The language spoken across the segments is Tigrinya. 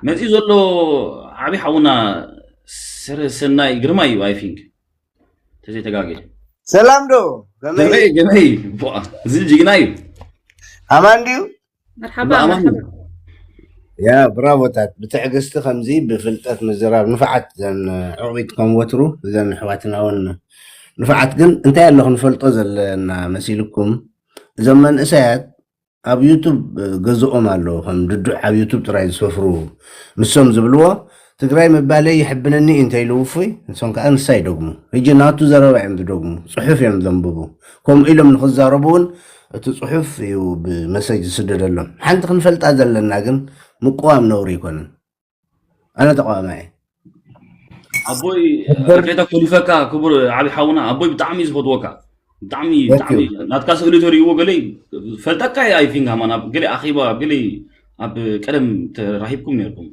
መፂኡ ዘሎ ዓብዪ ሓውና ሰረሰናይ ግርማ እዩ። I think ተዘይተጋጌ። ሰላም ዶ? ከመይ? ገመይ ገመይ። ቧ፣ እዚ ጅግና እዩ። ኣማን ድዩ? መርሓባ ኣማን እዩ። መርሓባ። ያ ብራቮታት። ብትዕግስቲ ከምዚ ብፍልጠት ምዝራብ ንፋዓት። ዘን ዕቑቢት ከም ወትሩ ዘን ኣሕዋትና እውን ንፋዓት። ግን እንታይ ኣሎ ክንፈልጦ ዘለና መሲልኩም? እዞም መንእሰያት ኣብ ዩቱብ ገዝኦም ኣሎ፣ ከም ድዱዕ ኣብ ዩቱብ ጥራይ ዝሰፍሩ። ንሶም ዝብልዎ ትግራይ ምባለይ ይሕብነኒ እዩ እንተኢሉ ውፉይ፣ ንሶም ከዓ ንሳ ይደግሙ። ሕጂ ናቱ ዘረባ እዮም ዝደግሙ፣ ፅሑፍ እዮም ዘንብቡ። ከምኡ ኢሎም ንክዛረቡ እውን እቲ ፅሑፍ እዩ ብመሰጅ ዝስደደሎም። ሓንቲ ክንፈልጣ ዘለና ግን ምቅዋም ነውሪ ኣይኮነን። ኣነ ተቃዋማይ እየ። ኣቦይ ከይተ ኮሊፈካ ክቡር ዓብዪ ሓውና፣ ኣቦይ ብጣዕሚ እዩ ዝፈትወካ። ብጣዕሚ Thank ብጣዕሚ you። ናትካ ስእሊ ተርእይዎ ገለ ይፈልጠካ እዩ። I think ኣማን ኣብ ገለ ኣኼባ ኣብ ገለ ኣብ ቀደም ተራኺብኩም ነርኩም።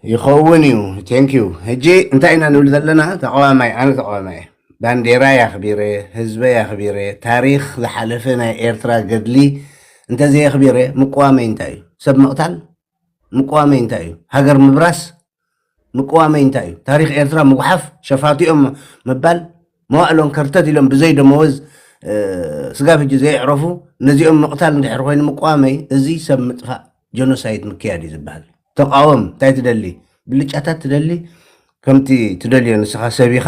ይኸውን እዩ። Thank you። ሕጂ እንታይ ኢና ንብል ዘለና? ተቃዋማይ፣ ኣነ ተቃዋማይ እየ። ባንዴራ ያኽቢረ፣ ህዝበ ያኽቢረ፣ ታሪኽ ዝሓለፈ ናይ ኤርትራ ገድሊ እንተዘየኽቢረ ምቅዋመይ እንታይ እዩ? ሰብ ምቕታል ምቅዋመይ እንታይ እዩ? ሃገር ምብራስ ምቅዋመይ እንታይ እዩ? ታሪኽ ኤርትራ ምጉሓፍ፣ ሸፋቲኦም ምባል፣ መዋእሎም ከርተት ኢሎም ብዘይ ደመወዝ፣ እ፣ ስጋብ ሕጂ ዘየዕረፉ ነዚኦም ምቕታል እንድሕር ኮይኑ ምቅዋመይ፣ እዚ ሰብ ምጥፋእ ጀኖሳይድ ምክያድ እዩ ዝበሃል። ተቃወም። እንታይ ትደሊ? ብልጫታት ትደሊ? ከምቲ ትደልዮ ንስኻ ሰብ ኢኻ፣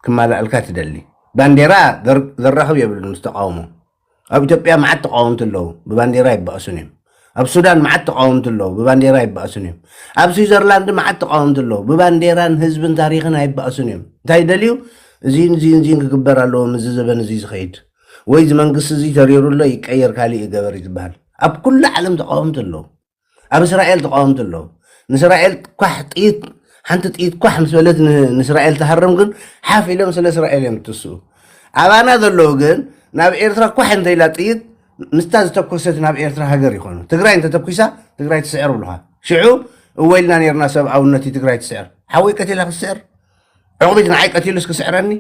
ክማላእልካ ትደሊ። ባንዴራ ዘር-፣ ዘራኽብ የብሉን ምስ ተቃውሞ። ኣብ ኢትዮጵያ መዓት ተቃወምቲ ኣለዉ፣ ብባንዴራ ይባእሱን እዮም። ኣብ ሱዳን መዓት ተቃወምቲ ኣለዉ፣ ብባንዴራ ይባእሱን እዮም። ኣብ ስዊዘርላንድ መዓት ተቃወምቲ ኣለዉ፣ ብባንዴራን ህዝብን ታሪኽን ኣይባእሱን እዮም። እንታይ ይደልዩ? እዚን እዚን እዚን ክግበር ኣለዎ፣ ምስዚ ዘበን እዚ ዝኸይድ ወይ እዚ መንግስቲ እዚ ተሪሩ ኣሎ፣ ይቀየር፣ ካሊእ ይገበር እዩ ዝበሃል። ኣብ ኩሉ ዓለም ተቃወምቲ ኣለዉ። ኣብ እስራኤል ተቃወምቲ ኣለዉ። ንእስራኤል ኳሕ ጥይት፣ ሓንቲ ጥይት ኳሕ ምስ በለት ን-፣ ንእስራኤል ትሃርም፣ ግን ሓፍ ኢሎም ስለ እስራኤል እዮም ትስኡ። ኣባና ዘለዉ ግን ናብ ኤርትራ ኳሕ እንተኢላ ጥይት ምስታ ዝተኮሰት ናብ ኤርትራ ሃገር ይኾኑ። ትግራይ እንተተኩሳ ትግራይ ትስዕር ብሉኻ። ሽዑ እወ ኢልና ነርና፣ ሰብኣውነት እዩ ትግራይ ትስዕር። ሓወይ ቀቲላ ክትስዕር? ዕቑቢት ንዓይ ቀቲሉስ ክስዕረኒ?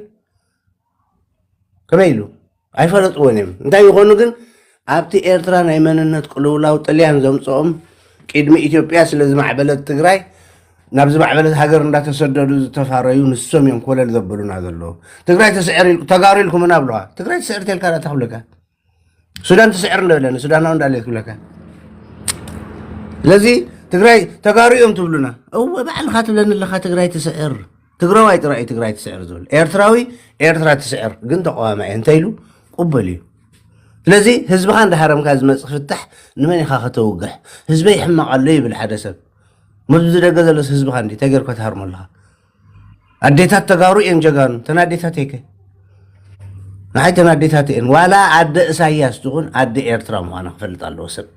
ከመይ ኢሉ? ኣይፈለጥዎን እዮም። እንታይ ይኾኑ ግን ኣብቲ ኤርትራ ናይ መንነት ቅልውላው ጥልያን ዘምፅኦም ቅድሚ ኢትዮጵያ ስለ ዝማዕበለት ትግራይ ናብ ዝማዕበለት ሃገር እንዳተሰደዱ ዝተፋረዩ ንሶም እዮም ኮለል ዘብሉና ዘለዉ። ትግራይ ትስዕር ኢል-፣ ተጋሩ ኢልኩምና ብለዋ። ትግራይ ትስዕር ተልካ ዳ ተኽብለካ? ሱዳን ትስዕር እንደ በለኒ ሱዳናዊ እንዳለ ክብለካ። ስለዚ ትግራይ ተጋሩ እዮም ትብሉና። እወ ባዕልኻ ትብለኒ ኣለኻ ትግራይ ትስዕር። ትግራዋይ ጥራይ እዩ ትግራይ ትስዕር ዝብል። ኤርትራዊ ኤርትራ ትስዕር ግን ተቃዋማይ እንተ ኢሉ ቅቡል እዩ። ስለዚ ህዝብኻ እንዳሃረምካ ዝመፅእ ፍታሕ ንመን ኢኻ ከተውግሕ? ህዝበይ ሕማቕ ኣሎ ይብል ሓደ ሰብ። መብዚ ደገ ዘሎስ ህዝብኻ እንዲ እንታይ ጌርካ ትሃርሞ ኣለኻ? ኣዴታት ተጋሩ እየን ጀጋኑ። ተን ኣዴታት እየከ ንዓይ ተን ኣዴታት እየን። ዋላ ኣደ እሳያስ ትኹን ኣደ ኤርትራ ምዃና ክፈልጥ ኣለዎ ሰብ።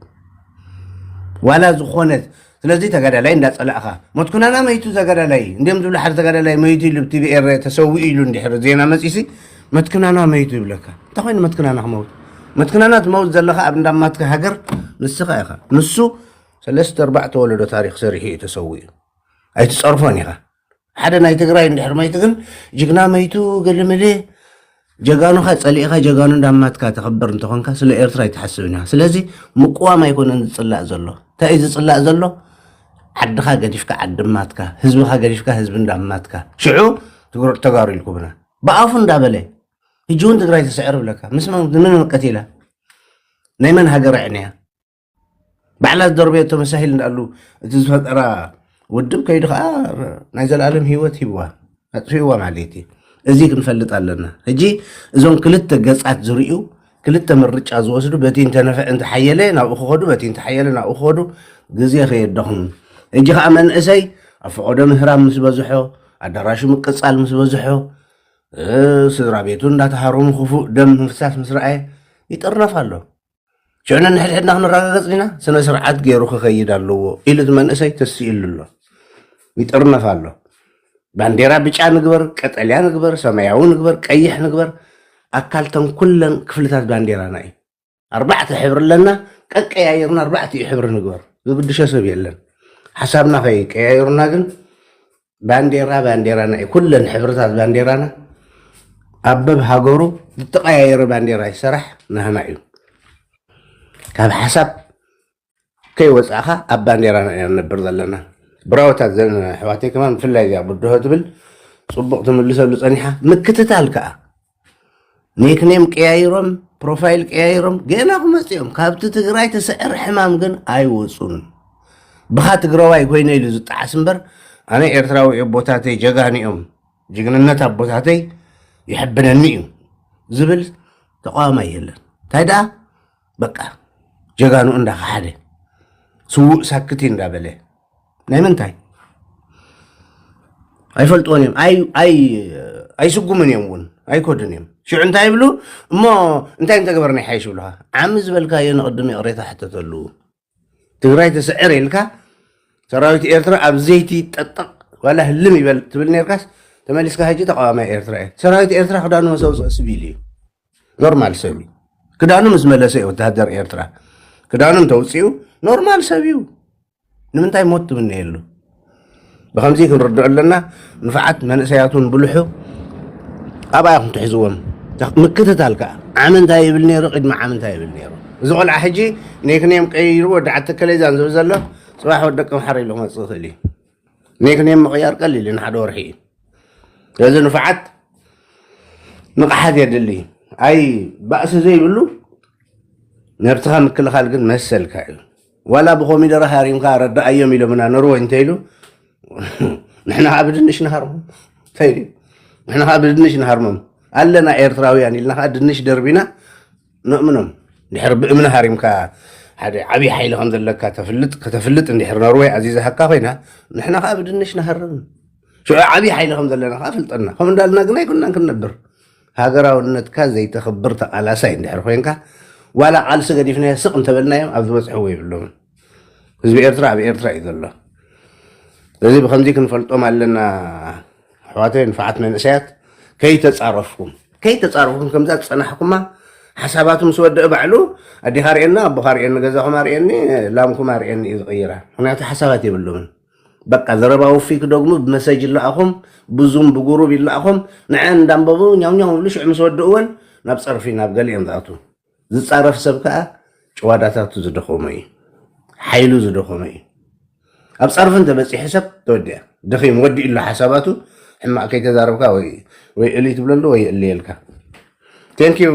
ዋላ ዝኾነት። ስለዚ ተጋዳላይ እንዳጸላእኻ፣ መትኩናና መይቱ ተጋዳላይ እንዲም ዝብሉ፣ ሓደ ተጋዳላይ መይቱ ኢሉ ብቲቪ ኤረ ተሰዊኡ ኢሉ እንድሕር ዜና መጺሲ፣ መትክናና መይቱ ይብለካ። እንታይ ኮይኑ መትክናና ክመውት? መትክናና ትመውት ዘለኻ ኣብ እንዳማትካ ሃገር ንስኻ ኢኻ። ንሱ ሰለስተ ኣርባዕተ ወለዶ ታሪኽ ሰሪሑ እዩ ተሰዊኡ። ኣይትጸርፎን ኢኻ። ሓደ ናይ ትግራይ እንድሕር መይቱ ግን ጅግና መይቱ ገለመለ ጀጋኑኻ ጸሊእኻ ጀጋኑ እንዳማትካ ተኸብር እንተኾንካ ስለ ኤርትራ ኣይትሓስብን ኢኻ። ስለዚ ምቅዋም ኣይኮነን ዝጽላእ ዘሎ። እንታይ እዩ ዝጽላእ ዘሎ? ዓድኻ ገዲፍካ ዓዲ ማትካ፣ ህዝብኻ ገዲፍካ ህዝቢ እንዳማትካ። ሽዑ ትግሮ-፣ ተጋሩ ኢልኩምና። ብኣፉ እንዳበለ። ሕጂ እውን ትግራይ ትስዕር ብለካ። ምስ መን፣ ንመን ቀቲላ? ናይ መን ሃገር ኣዕንያ? ባዕላ ዝደርበየቶ መሳሂል እንዳሉ እቲ ዝፈጠራ ውድብ ከይዱ ከዓ ናይ ዘላለም ህይወት ሂብዋ፣ ኣጥፊእዋ ማለት እዩ። እዚ ክንፈልጥ ኣለና። ሕጂ እዞም ክልተ ገጻት ዝርእዩ፣ ክልተ ምርጫ ዝወስዱ፣ በቲ እንተነፍዐ እንተሓየለ ናብኡ ክኸዱ፣ በቲ እንተሓየለ ናብኡ ክኸዱ፣ ግዜ ከየደኹም። ሕጂ ከዓ መንእሰይ ኣብ ፈቐዶ ምህራም ምስ በዝሖ፣ ኣዳራሹ ምቅጻል ምስ በዝሖ፣ እ፣ ስድራ ቤቱ እንዳተሃረሙ ክፉእ ደም ምፍሳስ ምስ ረኣየ ይጥርነፍ ኣሎ። ሽዑ ነንሕድሕድና ክንረጋገጽ ዲና? ስነ ስርዓት ገይሩ ክኸይድ ኣለዎ ኢሉ እቲ መንእሰይ ተስኢሉ ኣሎ። ይጥርነፍ ኣሎ። ባንዴራ ብጫ ንግበር፣ ቀጠልያ ንግበር፣ ሰማያዊ ንግበር፣ ቀይሕ ንግበር። ኣካልተን ኩለን ክፍልታት ባንዴራና እዩ። ኣርባዕተ ሕብሪ ኣለና፣ ቀቀያይርና ኣርባዕቲኡ ሕብሪ ንግበር። ዝግድሾ ሰብ የለን። ሓሳብና ከይቀያይሩና ግን ባንዴራ ባንዴራና እዩ። ኩለን ሕብርታት ባንዴራና ኣብ በብ ሃገሩ ዝተቀያየረ ባንዴራ ይሰራሕ ናህና እዩ። ካብ ሓሳብ ከይወፃእኻ ኣብ ባንዴራና ኢና ንነብር ዘለና። ብራወታት ዘን ኣሕዋተይ ከማን ብፍላይ እዚኣ ብድሆ ትብል ፅቡቕ ትምልሰሉ ፀኒሓ። ምክትታል ከዓ ኒክኔም ቀያይሮም ፕሮፋይል ቀያይሮም ገና ክመፅኦም ካብቲ ትግራይ ትስዕር ሕማም ግን ኣይወፁን። ብኻ ትግራዋይ ኮይነ ኢሉ ዝጠዓስ እምበር ኣነ ኤርትራዊ ኣቦታተይ ጀጋኑ እዮም፣ ጅግንነት ኣቦታተይ ይሕብነኒ እዩ ዝብል ተቃዋማይ የለን። እንታይ ደኣ በቃ ጀጋኑ እንዳኸሓደ ስዉእ ሳክቲ እንዳበለ ናይ ምንታይ ኣይፈልጥዎን እዮም። ኣይ ኣይ ኣይስጉምን እዮም እውን ኣይኮድን እዮም። ሽዑ እንታይ ይብሉ እሞ እንታይ እንተገበርና ይሓይሽ ይብሉኻ። ዓሚ ዝበልካዮ ንቕድም ይቕሬታ ሕተተሉ። ትግራይ ትስዕር ኢልካ ሰራዊት ኤርትራ ኣብ ዘይቲ ጠጠቕ ዋላ ህልም ይበል ትብል ነርካስ ተመሊስካ ሕጂ ተቃዋማይ ኤርትራ እዩ። ሰራዊት ኤርትራ ክዳኑ ምስ ኣውፅኦ ስቢል እዩ። ኖርማል ሰብ እዩ። ክዳኑ ምስ መለሰ እዩ ወተሃደር ኤርትራ ክዳኑ እንተውፅኡ ኖርማል ሰብ እዩ። ንምንታይ ሞት ትምነየሉ? ብኸምዚ ክንርድኦ ኣለና። ንፋዓት መንእሰያት እውን ብልሑ ኣብኣ ኢኹም ትሕዝዎም። ምክትታል ከዓ ዓሚ እንታይ ይብል ነይሩ፣ ቅድሚ ዓሚ እንታይ ይብል ነይሩ። እዚ ቆልዓ ሕጂ ኔክኔም ቀይሩ ወዲ ዓተከለይዛን ዝብል ዘሎ ፅባሕ ወዲ ደቂ ምሓር ኢሉ ክመፅእ ይኽእል እዩ። ኔክኔም ምቕያር ቀሊል እዩ፣ ንሓደ ወርሒ እዩ። ስለዚ ንፋዓት ንቕሓት የድሊ። ኣይ ባእሲ ዘይብሉ ነብስኻ ምክልኻል ግን መሰልካ እዩ። ዋላ ብኮሚደረ ሃሪምካ ረዳኣዮም ኢሎምና ኖርወይ እንተኢሉ ንሕና ከዓ ብድንሽ ንሃርሞም። እንታይ ድዩ? ንሕና ከዓ ብድንሽ ንሃርሞም ኣለና ኤርትራውያን ኢልና ከዓ ድንሽ ደርቢና ነእምኖም። ድሕር ብእምኒ ሃሪምካ ሓደ ዓብዪ ሓይሊ ከም ዘለካ ተፍልጥ ከተፍልጥ እንድሕር ኖርወይ ኣዚዛሃካ ኮይና ንሕና ከዓ ብድንሽ ንሃርም። ሽዑ ዓብዪ ሓይሊ ከም ዘለና ከዓ ፍልጠና። ከም እንዳልና ግን ኣይኮናን ክንነብር። ሃገራውነትካ ዘይተኽብር ተቓላሳይ እንድሕር ኮይንካ ዋላ ቃልሲ ገዲፍናዮ ስቕ እንተበልናዮም ኣብ ዝበፅሕዎ የብሎምን። ህዝቢ ኤርትራ ኣብ ኤርትራ እዩ ዘሎ። ስለዚ ብከምዚ ክንፈልጦም ኣለና። ኣሕዋተይ ንፋዓት መንእሰያት ከይተፃረፍኩም ከይተፃረፍኩም ከምዛ ዝፀናሕኩማ ሓሳባቱ ምስ ወደአ ባዕሉ ኣዴኻ ርኤና ኣቦኻ ርኤኒ ገዛኹማ ርኤኒ ላምኩማ ርኤኒ እዩ ዝቕይራ። ምክንያቱ ሓሳባት የብሎምን። በቃ ዘረባ ውፊ ክደግሙ ብመሰጅ ይለኣኹም ብዙም ብጉሩብ ይለኣኹም ንዐ እንዳንበቡ ኛው ኛው ይብሉ ሽዑ ምስ ወድእወን ናብ ፀርፊ ናብ ገሊኦም ዝኣቱ። ዝፃረፍ ሰብ ከዓ ጭዋዳታቱ ዝደኸሞ እዩ፣ ሓይሉ ዝደኸሞ እዩ። ኣብ ፀርፊ እንተበፂሑ ሰብ ተወዲኣ ደኺም ወዲኡ ኣሎ ሓሳባቱ። ሕማቕ ከይተዛረብካ ወይ ወይ እልይ ትብለሉ ወይ እልየልካ። ቴንኪዩ።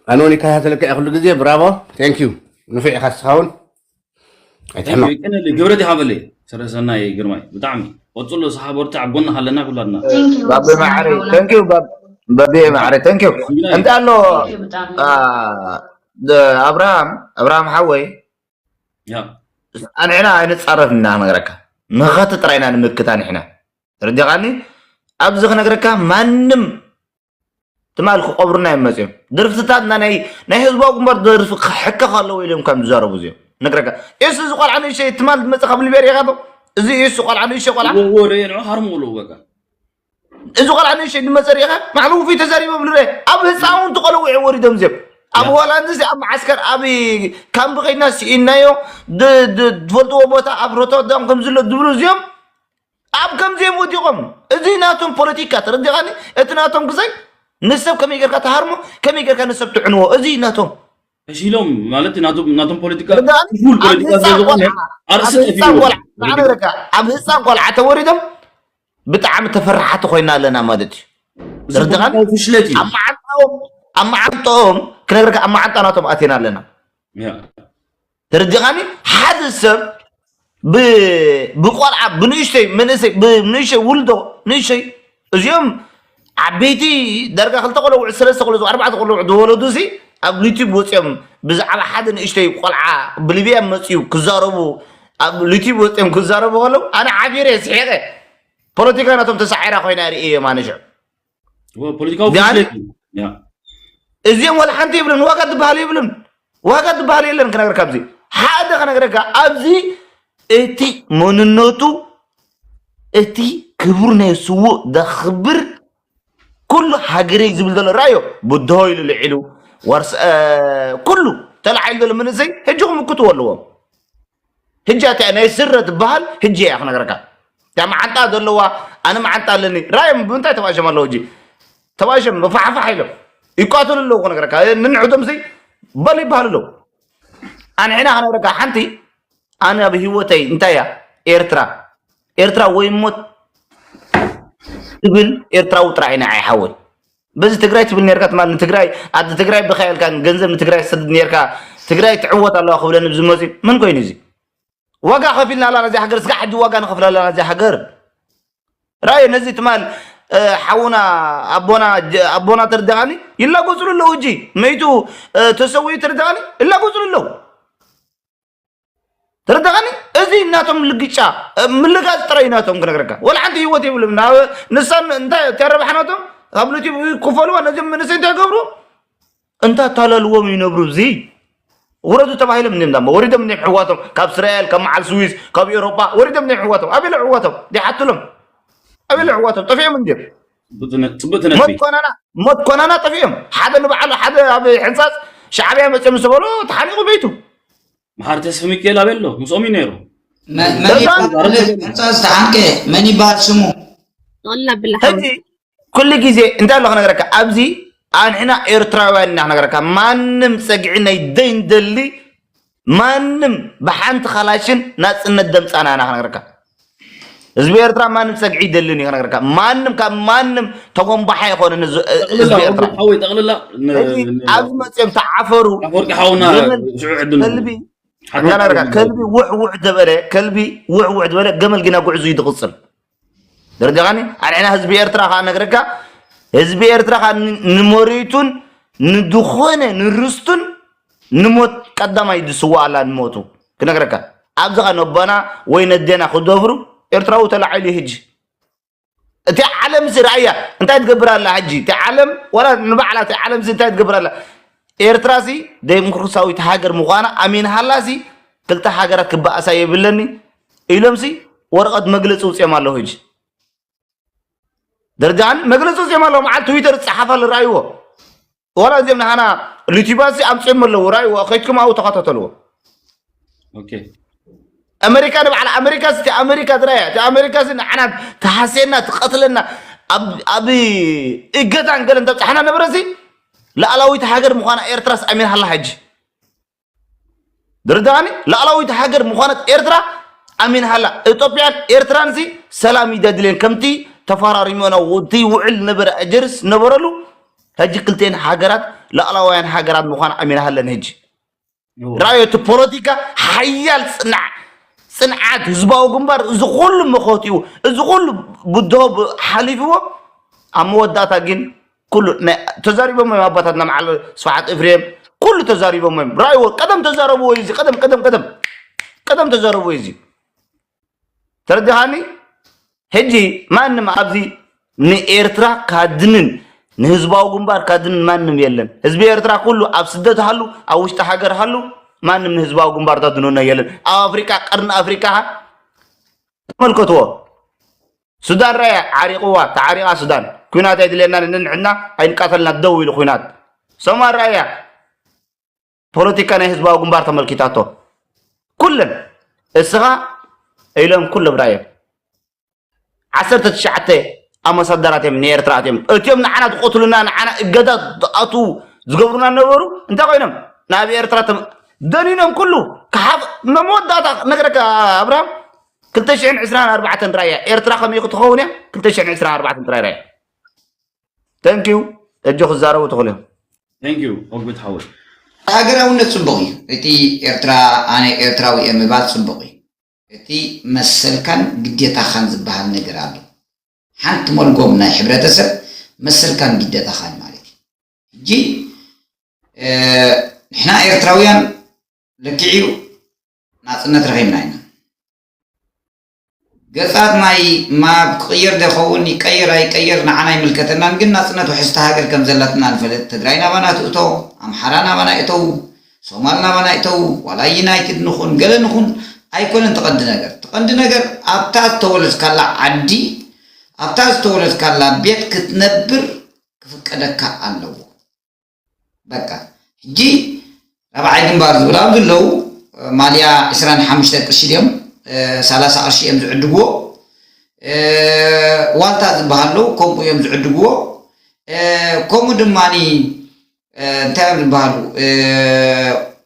ኣነ እውን ይከታተለካ እየ ኩሉ ግዜ። ብራቮ። ቴንኪዩ። ንፉዕ ኢኻ እስኻ እውን ኣይትሕመቕ። ግን ግብረት ይሃበለይ ሰረሰናይ ግርማይ ብጣዕሚ ቀፅሎ ሰሓ በርትዕ ኣብ ጎንኻ ኣለና ኩላትና። ባቢ ማዕረይ ተንኪዩ። ባቢ ማዕረይ ተንኪዩ። እንታይ ኣሎ? አ፣ ደ- ኣብርሃም ኣብርሃም ሓወይ፣ ያ ኣንሕና ኣይንፃረፍ ኢና ክነግረካ። ንኸቲ ጥራይ ኢና ንምክት ኣንሕና። ተረዲኻኒ? ኣብዚ ክነግረካ ማንም ትማል ክቐብሩና እዮም መፅዮም። ደርፍትታትና ናይ ናይ ህዝባዊ ግንባር ደርፊ ክሕከኽ ኣለዎ ኢሎም ከም ዝዛረቡ እዚኦም ነግረካ። እሱ እዚ ቆልዓ ንእሸይ ትማል ዝመፀ ካብ ሊብያ ሪኢኻቶ? እዚ እሱ ቆልዓ ንእሸይ ቆልዓ እዎ እዎ ርኤ ንዑ ሃርሙ ኣለዉ በቃ። እዚ ቆልዓ ንእሸይ ዝመፀ ሪኢኻ? ማዕሉ ውፉይ ተዛሪቦም ንረ ኣብ ህፃውንቲ ቆልዑ እዮም ወሪዶም እዚኦም። ኣብ ያ። ሆላንድ እዚ ኣብ መዓስከር ኣብ ካምፕ ከይድና ስኢናዮ ድ- ድ- ትፈልጥዎ ቦታ ኣብ ሮቶርዳም ከም ዝሎ ዝብሉ እዚኦም ኣብ ከምዚኦም ወዲቖም። እዚ ናቶም ፖለቲካ ተረዲኻኒ? እቲ ናቶም ግዛይ ንሰብ ከመይ ጌርካ ትሃርሞ ከመይ ጌርካ ንሰብ ትዕንዎ እዚ ናቶም ፈሺሎም ማለት ናቶም ናቶም ፖለቲካ ርዳእኒ? ፍሉል ኣብ ፖለቲካ ህፃን ስለዝኾነ ቆልዓ ኣብ ኣርእስቲ ህፃን ጠፊኡ ቆልዓ ንዓነ ረካ ኣብ ህፃን ቆልዓ ተወሪዶም ብጣዕሚ ተፈራሓቲ ኮይና ኣለና ማለት እዩ። እዚ ተረዲኻኒ? ፖለቲካዊ ፍሽለት እዩ። ኣብ መዓንጣኦም ኣብ መዓንጣኦም ክነግረካ ኣብ መዓንጣ ናቶም ኣቴና ኣለና። ያ። ተረዲኻኒ? ሓደ ሰብ ብ- ብቆልዓ ብንእሽተይ መንእሰይ ብንእሽተይ ውልዶ ንእሽተይ እዚኦም ዓበይቲ ዳርጋ ክልተ ቆልዑ ሰለስተ ቆልዑ ኣርባዕተ ቆልዑ ዝወለዱ ሲ ኣብ ዩቲብ ወፂኦም ብዛዕባ ሓደ ንእሽተይ ቆልዓ ብሊብያ መፅዩ ክዛረቡ ኣብ ዩቲብ ወፂኦም ክዛረቡ ከለዉ ኣነ ዓቢረ ስሒቐ ፖለቲካ ናቶም ተሳዒራ ኮይና ርእየ እዮም ኣነ ሽዑ እዎ፣ ፖለቲካዊ ጋን ፍሽለት እዩ። ያ። እዚኦም ወላ ሓንቲ ይብልን ዋጋ ትበሃል ይብልን ዋጋ ትበሃል የለን ክነግር ካብዚ ሓደ ክነግረካ ኣብዚ እቲ መንነቱ እቲ ክቡር ናይ ስዉእ ደኽብር ኩሉ ሃገረይ ዝብል ዘሎ ራዮ ብድሆ ኢሉ ልዒሉ ዋርስ እ፣ ኩሉ ተላዒሉ ዘሎ መንእሰይ ሕጂ ክምክትዎ ኣለዎም። ህጂ እቲኣ ናይ ስረ ትበሃል ህጂ እያ ክነግረካ። እታ መዓንጣ ዘለዋ ኣነ መዓንጣ ኣለኒ ራዮም ብምንታይ ተባሸም ኣለዉ እጂ ተባሸም መፋሕፋሕ ኢሎም ይቋተሉ ኣለዉ ክነግረካ። ንንዕዶም ሲ በል ይበሃሉ ኣለዉ። ኣንሕና ክነግረካ ሓንቲ ኣነ ኣብ ህይወተይ እንታይ እያ ኤርትራ ኤርትራ ወይ ሞት ትብል ኤርትራዊ ጥራይ ኢና ኣይሓወይ። በዚ ትግራይ ትብል ነርካ ትማል ንትግራይ ኣዲ ትግራይ ብካ ኢልካ ገንዘብ ንትግራይ ትሰድድ ነርካ ትግራይ ትዕወት ኣለዋ ክብለኒ ብዝመፅእ መን ኮይኑ እዚ ዋጋ ከፊልና ኣላ ነዚ ሃገር ስጋ ሕጂ ዋጋ ንኸፍላ ኣላ ነዚ ሃገር ራእየ ነዚ ትማል ሓውና ኣቦና ኣቦና ተርደኻኒ ይላጎፅሉ ኣለዉ እጂ መይቱ ተሰዊኡ ተርደኻኒ ይላጎፅሉ ኣለዉ ተረዳኻኒ እዚ እናቶም ልግጫ ምልጋፅ ጥራይ ናቶም ክነግረካ ወላ ሓንቲ ህይወት የብሎም ንሳን እንታይ ተረባሕ ናቶም ካብ ዩቲብ ክፈሉዋ ነዚም መንእሰይ እንታይ ገብሩ እንታ ታለልዎም ይነብሩ እዚ ውረዱ ተባሂሎም እንዲም ዳሞ ወሪዶም እንዲም ሕዋቶም ካብ እስራኤል ካብ መዓል ስዊስ ካብ ኤውሮጳ ወሪዶም እንዲም ሕዋቶም ኣበለ ሕዋቶም ዲሓትሎም ኣበለ ሕዋቶም ጠፊኦም እንዲም ጽቡቅ ትነቢ ሞት ኮናና ጠፊኦም ሓደ ንባዕሉ ሓደ ኣብ ሕንጻጽ ሻዕብያ መፅኦም ዝተበሎ ተሓኒቑ ቤቱ መሓሪ ተስፍ ሚካኤል ኣበሎ ምስኦም እዩ ነይሩ ሕንጻጽ ተሓንቀ መን ይበሃል ስሙ ወላ ብላ ሕጂ ኩሉ ግዜ እንታይ ኣሎ ክነግረካ ኣብዚ ኣንሕና ኤርትራውያን ኢና ክነግረካ ማንም ፀግዒ ናይ ደይንደሊ ማንም ብሓንቲ ካላሽን ናፅነት ደምፃና ኢና ክነግረካ ህዝቢ ኤርትራ ማንም ፀግዒ ይደልን እዩ ክነግረካ ማንም ካብ ማንም ተጎንባሓ ይኮነ ህዝቢ ኤርትራ ጠቅልላ ጠቅልላ ኣብዚ መፅኦም ተዓፈሩ ኣፈወርቂ ሓውና ሽዑ ዕድል ከልቢ ከልቢ ውሕ ውሕ ደበለ ከልቢ ውሕ ውሕ ደበለ ገመል ግና ጉዕዙ እዩ ዝቅፅል ደረጃኻኒ ኣንሕና ህዝቢ ኤርትራ ከዓ ነግረካ ህዝቢ ኤርትራ ከዓ ንመሬቱን ንድኾነ ንርስቱን ንሞት ቀዳማይ ዝስዋኣላ ንሞቱ ክነግረካ ኣብዚ ከዓ ነቦና ወይ ነዴና ክደፍሩ ኤርትራዊ ተላዒሉ ህጂ እቲ ዓለም ሲ ራእያ እንታይ ትገብር ኣላ ሕጂ እቲ ዓለም ወላ ንባዕላ እቲ ዓለም ሲ እንታይ ትገብር ኣላ ኤርትራ ሲ ዴሞክራሲያዊት ሃገር ምዃና ኣሚንሃላ ሲ ክልተ ሃገራት ክበኣሳ የብለኒ ኢሎም ሲ ወረቐት መግለፂ ውፅኦም ኣለዉ ሕጂ ደረጃን መግለፂ ውፅኦም ኣለዉ መዓል ትዊተር ዝፀሓፋ ዝረኣይዎ ዋላ እዚኦም ንሃና ዩቲባት ሲ ኣምፅኦም ኣለዉ ራእይዎ ከይድኩም ኣብኡ ተኸታተልዎ ኦኬ ኣሜሪካ ንባዕላ ኣሜሪካ እቲ ኣሜሪካ ዝራያ እቲ ኣሜሪካ ሲ ንዓና ተሃስየና ትቀትለና ኣብ እገታን ገለን ተብፅሓና ነበረ ሲ ላዕላዊት ሃገር ምዃና ኤርትራስ ኣሚንሃላ ሕጂ ድርዳኒ ላዕላዊት ሃገር ምዃነት ኤርትራ ኣሚንሃላ ኢትዮጵያን ኤርትራን ሲ ሰላም ይደድልየን ከምቲ ተፈራሪሞና እቲ ውዕል ነበረ ኣጀርስ ነበረሉ ሕጂ ክልቴን ሃገራት ላዕላውያን ሃገራት ምዃን ኣሚንሃለን ሕጂ ራእዮ እቲ ፖለቲካ ሓያል ፅናዕ ፅንዓት ህዝባዊ ግንባር እዚ ኩሉ መኸትኡ እዚ ኩሉ ብድሆ ሓሊፍዎ ኣብ መወዳእታ ግን ኩሉ ተዛሪቦም እዮም ኣባታትና መዓል ስብሓት እፍሬም ኩሉ ተዛሪቦም እዮም ራእይዎ ቀደም ተዛረብዎ እዩ ቀደም ቀደም ቀደም ቀደም ተዛረብዎ እዩ ተረዲኻኒ ሕጂ ማንም ኣብዚ ንኤርትራ ካድንን ንህዝባዊ ግንባር ካድንን ማንም የለን። ህዝቢ ኤርትራ ኩሉ ኣብ ስደት ሃሉ ኣብ ውሽጢ ሃገር ሃሉ ማንም ንህዝባዊ ግንባር ታድኖና የለን። ኣብ ኣፍሪቃ ቀርኒ ኣፍሪቃ ተመልከትዎ። ሱዳን ራያ ዓሪቕዋ ተዓሪቓ ሱዳን ኩናት ኣይድልየናን እንንሕና ኣይንቃተልና ደው ኢሉ ኩናት። ሶማል ራያ ፖለቲካ ናይ ህዝባዊ ግንባር ተመልኪታቶ ኩለን እስኻ ኢሎም ኩሎም ራዮም ዓሰርተ ትሽዓተ ኣምባሳደራት እዮም ንኤርትራ ኣትዮም እትዮም ንዓና ትቆትሉና ንዓና እገዳ ኣቱ ዝገብሩና ነበሩ እንታይ ኮይኖም ናብ ኤርትራ ደኒኖም ኩሉ ክሓፍ መመወዳእታ ነገረካ ኣብርሃም ክልተ ሽሕን ዕስራን ኣርባዕተን ራያ ኤርትራ ከመይ ክትኸውን እያ ክልተ ሽሕን ዕስራን ኣርባዕተን ጥራይ ራያ Thank you እጆ ክዛረቡ ትኽእሉ እዮም። Thank you ኦጉት ሓወይ። ሃገራውነት ጽቡቕ እዩ። እቲ ኤርትራ ኣነ ኤርትራዊ እየ ምባል ጽቡቕ እዩ። እቲ መሰልካን ግዴታኻን ዝበሃል ነገር ኣሎ። ሓንቲ መልጎም ናይ ሕብረተሰብ መሰልካን ግዴታኻን ማለት እዩ። ሕጂ ንሕና ኤርትራውያን ልክዕ እዩ ናጽነት ረኺብና ኢና። ገጻት ናይ ማፕ ክቕየር ዶ ይኸውን ይቀየር ኣይቀየር ንዓና ኣይምልከተናን፣ ግን ናጽነት ውሕስቲ ሃገር ከም ዘላትና ንፈልጥ። ትግራይ ናባና ትእቶ፣ ኣምሓራ ናባና እተው፣ ሶማል ናባና እተው፣ ዋላ ዩናይትድ ንኹን ገለ ንኹን ኣይኮነን እቲ ቀንዲ ነገር። እቲ ቀንዲ ነገር ኣብታ ዝተወለድካላ ዓዲ፣ ኣብታ ዝተወለድካላ ቤት ክትነብር ክፍቀደካ ኣለዎ። በቃ ሕጂ ራብዓይ ግንባር ዝብል ኣብዚ ኣለዉ ማልያ ዕስራን ሓሙሽተ ቅርሺ ድዮም ሰላሳ ቅርሺ እዮም ዝዕድግዎ ዋልታ ዝበሃል ኣለዉ ከምኡ እዮም ዝዕድግዎ ከምኡ ድማ እንታይ እዮም ዝበሃሉ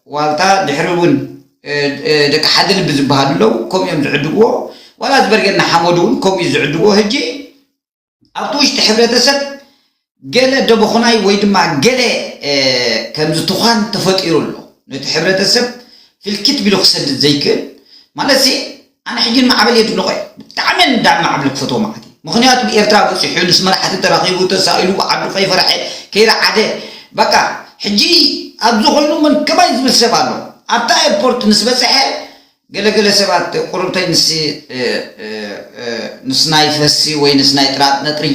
ዋልታ፣ ድሕሪ እውን ደቂ ሓደ ልቢ ዝበሃሉ ኣለዉ፣ ከምኡ እዮም ዝዕድግዎ። ዋላ ዝበርገና ሓመዱ እውን ከምኡ እዩ ዝዕድግዎ። ሕጂ ኣብቲ ውሽጢ ሕብረተሰብ ገለ ደበኹናይ ወይ ድማ ገለ ከምዚ ትዃን ተፈጢሩ ኣሎ፣ ነቲ ሕብረተሰብ ፍልክት ቢሉ ክሰድድ ዘይክእል። ማለት ኣነ ሕጂ ማዕበል የድንቆ እየ። ብጣዕሚ እንዳ ማዕብል ክፈትዎ ማለት እዩ። ምክንያቱ ብኤርትራ በፂሑ፣ ምስ መራሕቲ ተራኺቡ፣ ተሳኢሉ፣ ዓዱ ከይፈርሐ፣ ከይረዓደ፣ በቃ ሕጂ ኣብዚ ኮይኑ መን ከማይ ዝብል ሰብ ኣሎ። ኣብታ ኤርፖርት ምስ በፅሐ ገለገለ ሰባት ቁሩብተይ ንስ ንስናይ ፈሲ ወይ ንስናይ ጥራጥ ነጥሪ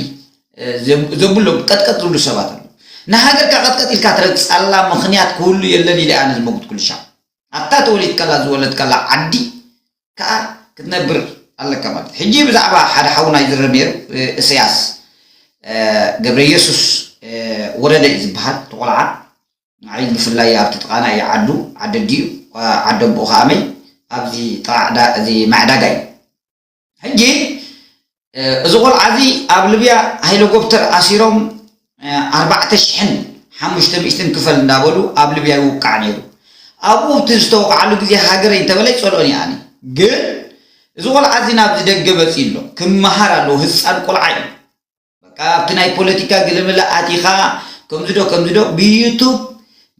ዘብሎም ቀጥቀጥ ዝብሉ ሰባት ኣሎ። ንሃገርካ ቀጥቀጥ ኢልካ ትረግፃላ ምክንያት ክህሉ የለን ኢለ ኣነ ዝመጉት ኩልሻ ኣብታ ተወሊድካላ ዝወለድካላ ዓዲ ከዓ ክትነብር ኣለካ ማለት። ሕጂ ብዛዕባ ሓደ ሓውና ይዝረብ ነይሩ፣ እስያስ ገብረ ኢየሱስ ወረደ እዩ ዝበሃል። ተቆልዓ ንዓይ ብፍላይ ኣብቲ ጥቃና እዩ ዓዱ፣ ዓደዲኡ ዓደምቦ ከኣመይ ኣብዚ ጥቃ እዚ ማዕዳጋ እዩ። ሕጂ እዚ ቆልዓ እዚ ኣብ ልብያ ሄሊኮፕተር ኣሲሮም ኣርባዕተ ሽሕን ሓሙሽተ ሚእትን ክፈል እንዳበሉ ኣብ ልብያ ይውቃዕ ነይሩ። ኣብኡ እቲ ዝተወቅዓሉ ግዜ ሃገረይ እንተበለ ይጸልኦን እየ ኣነ። ግን እዚ ቆልዓ እዚ ናብዚ ደገ መጺኡ ኣሎ። ክመሃር ኣለዎ። ህጻን ቆልዓ እዩ። በቃ ኣብቲ ናይ ፖለቲካ ግልምለ ኣቲኻ ከምዚ ዶ ከምዚ ዶ ብዩቱብ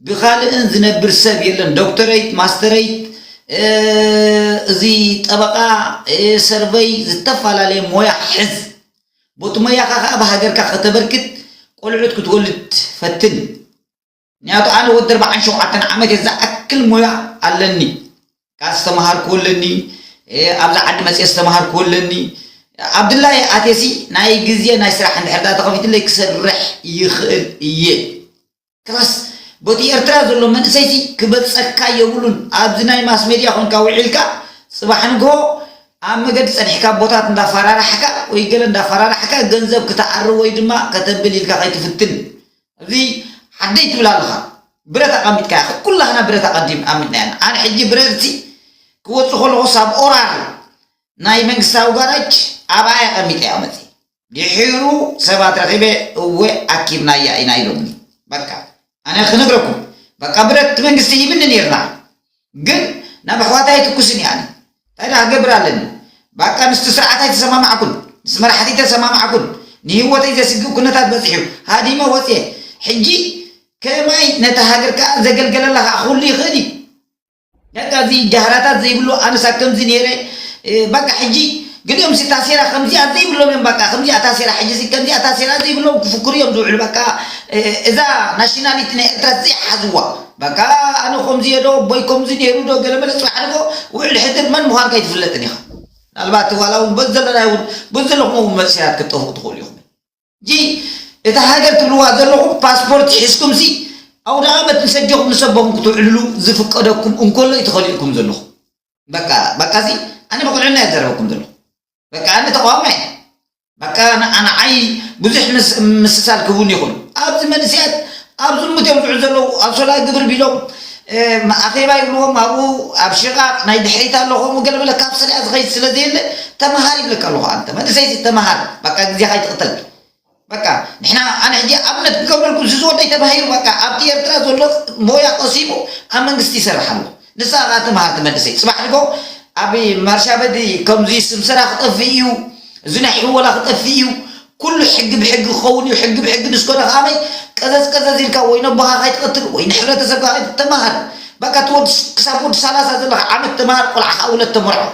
ብኻልእን ዝነብር ሰብ የለን። ዶክተረይት፣ ማስተረይት፣ እዚ ጠበቃ፣ ሰርቨይ፣ ዝተፈላለየ ሞያ ሕዝ። ቦቲ ሞያኻ ከዓ ብሃገርካ ከተበርክት ቆልዑት ክትወልድ ፈትን። ምክንያቱ ኣነ ወዲ ኣርባዓን ሸውዓተን ዓመት እየ፣ ዝኣክል ሞያ ኣለኒ። ካብ ዝተምሃርኩ ኣለኒ፣ ኣብዚ ዓዲ መፅየ ዝተምሃርኩ ኣለኒ። ኣብ ድላየ ኣትየሲ ናይ ግዜ ናይ ስራሕ እንድሕር ዳ ተኸፊትለይ ክሰርሕ ይኽእል እየ። ክላስ በቲ ኤርትራ ዘሎ መንእሰይሲ ክበፀካ የብሉን። ኣብዚ ናይ ማስ ሜድያ ኮንካ ውዒልካ ፅባሕ ንግሆ ኣብ መገዲ ፀኒሕካ ቦታት እንዳፈራራሕካ ወይ ገለ እንዳፈራራሕካ ገንዘብ ክትዓርብ ወይ ድማ ከተብል ኢልካ ከይትፍትን። እዚ ሓደይ ትብል ኣለኻ። ብረት ኣቐሚጥካ ኢኻ። ኩላህና ብረት ኣቐዲም ኣሚጥና ኢና። ኣነ ሕጂ ብረትሲ ክወጽእ ከለኹ ሳብ ኦራል ናይ መንግስታዊ ጋራጅ ኣብኣ ኣቐሚጠ እያ መጽእ። ድሒሩ ሰባት ረኺበ እወ ኣኪብናያ ኢና ኢሎምኒ። በቃ ኣነ ክነግረኩም በቃ ብረት መንግስቲ ሂብኒ ነይርና። ግን ናብ ኣሕዋተይ ኣይትኩስን እየ ኣነ። እንታይ ደኣ ክገብር ኣለኒ? በቃ ምስቲ ስርዓት ኣይተሰማማዕኩን፣ ምስ መራሕቲ ኣይተሰማማዕኩን፣ ንህይወተይ ዘስግእ ኩነታት በጺሑ፣ ሃዲመ ወጽየ። ሕጂ ከማይ ነታ ሃገር ከኣ ዘገልገለላ ከኣ ክህሉ ይኽእል እዩ። በቃ እዚ ጃህራታት ዘይብሉ ኣነስ ኣብ ከምዚ ነይረ፣ እ፣ በቃ ሕጂ ገሊኦም ሲ ታሴራ ከምዚኣ ዘይብሎም እዮም። በቃ ከምዚኣ ታሴራ ሕጂ ሲ ከምዚኣ ታሴራ ዘይብሎም ክፍክሩ እዮም ዝውዕሉ። በቃ፣ እ፣ እዛ ናሽናሊቲ ናይ ኤርትራ ዘይሓዝዋ። በቃ ኣነ ከምዚ እየ ዶ፣ ቦይ ከምዚ ነይሩ ዶ፣ ገለ መለ ጽባሕ ንግሆ ውዕል ሕድር መን ምዃንካ ኣይትፍለጥን ኢኻ። ምናልባት ዋላ እውን በዚ ዘለና እውን፣ በዚ ዘለኹም እውን መንእሰያት ክትጠፍኡ ትኽእሉ ኢኹም። ሕጂ እታ ሃገር ትብልዋ ዘለኹም ፓስፖርት ሒዝኩም ሲ ኣውደ ዓመት ንሰጆኹም ንሰቦኹም ክትውዕልሉ ዝፍቀደኩም እንከሎ እዩ ተኸሊእኩም ዘለኹም። በቃ፣ በቃ ሲ ኣነ ብቑልዕና እየ ዝዛረበኩም ዘለኹ። በቃ ኣነ ተቃዋማይ እየ። በቃ ን-፣ ንዓይ ብዙሕ ምስ-፣ ምስሳል ክህቡን ይኽእሉ። ኣብዚ መንእሰያት ኣብ ዝሙት እዮም ዝውዕሉ ዘለዉ፣ ኣብ ሶላ ግብር ቢሎም፣ እ፣ ኣኼባ ይብልዎም፣ ኣብኡ ኣብ ሽቓቕ ናይ ድሕሪት ኣሎ፣ ከምኡ ገለ በለ ካብ ሰሪኣ ዝኸይድ ስለ ዘየለ፣ ተመሃር ይብለካ ኣለኹ። ኣንተ መንእሰይ ሲ ተመሃር፣ በቃ ግዜኻ ኣይትቕተል። በቃ ንሕና፣ ኣነ ሕጂ ኣብነት ክገብረልኩም፣ እዚ ዝወደይ ተማሂሩ በቃ ኣብቲ ኤርትራ ዘሎ ሞያ ቀሲሙ ኣብ መንግስቲ ይሰርሕ ኣሎ። ንስኻ ከኣ ተምሃር፣ ትመልሰይ። ጽባሕ ንግሆ ኣብ ማርሻ በዲ ከምዚ ስም ስራ ክጠፍእ እዩ፣ እዚ ናይ ሕወላ ክጠፍእ እዩ፣ ኩሉ ሕጊ ብሕጊ ክኸውን እዩ። ሕጊ ብሕጊ ንስኮነ ከኣመይ ቀዘዝ ቀዘዝ ኢልካ ወይ ነቦኻ ከይትቐትል ወይ ንሕብረተሰብካ ከይት-፣ ተምሃር። በቃ እቲ ወዲ ስ-፣ ክሳብ ወዲ ሰላሳ ዘለኻ ዓመት ተምሃር፣ ቆልዓ ከኣ ውለድ፣ ተመርዖ።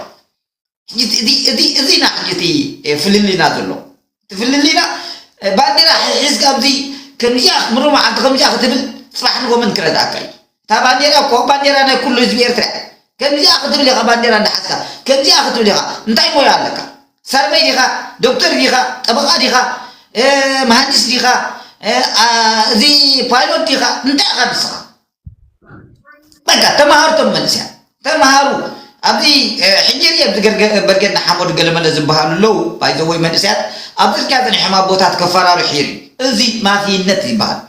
ሕጂ እቲ፣ እቲ፣ እዚ፣ እዚ ኢና ሕጂ እቲ፣ እ፣ ፍልልይና ዘሎ። እቲ ፍልልይና፣ እ፣ ባንዴራ ሒዝካ ኣብዚ ከምዚኣ ምሩእ መዓልቲ ከምዚኣ ክትብል ጽባሕ ንግሆ መን ክረድኣካ እዩ? እታ ባንዴራ እኮ ባንዴራ ናይ ኩሉ ህዝቢ ኤርትራ እያ። ከምዚኣ ክትብል ኢኻ ባንዴራ እንዳሓዝካ፣ ከምዚኣ ክትብል ኢኻ። እንታይ ሞያ ኣለካ? ሰርቨይ ዲኻ? ዶክተር ዲኻ? ጠበቓ ዲኻ? እ፣ መሃንዲስ ዲኻ? እ፣ ኣ፣ እዚ ፓይሎት ዲኻ? እንታይ ኢኻ ንስኻ? በቃ ተምሃሩ፣ እቶም መንእሰያት ተምሃሩ። ኣብዚ፣ እ፣ ሕጂ ርእ ኣብዚ ገርገ-፣ በርጌድ ንሓመዱ ገለመለ ዝበሃሉ ኣለዉ። ባይዘወይ መንእሰያት ኣብ ጽርግያ ጸኒሖም ኣቦታት ከፈራርሑ ይርኢ። እዚ ማፍይነት ይበሃል።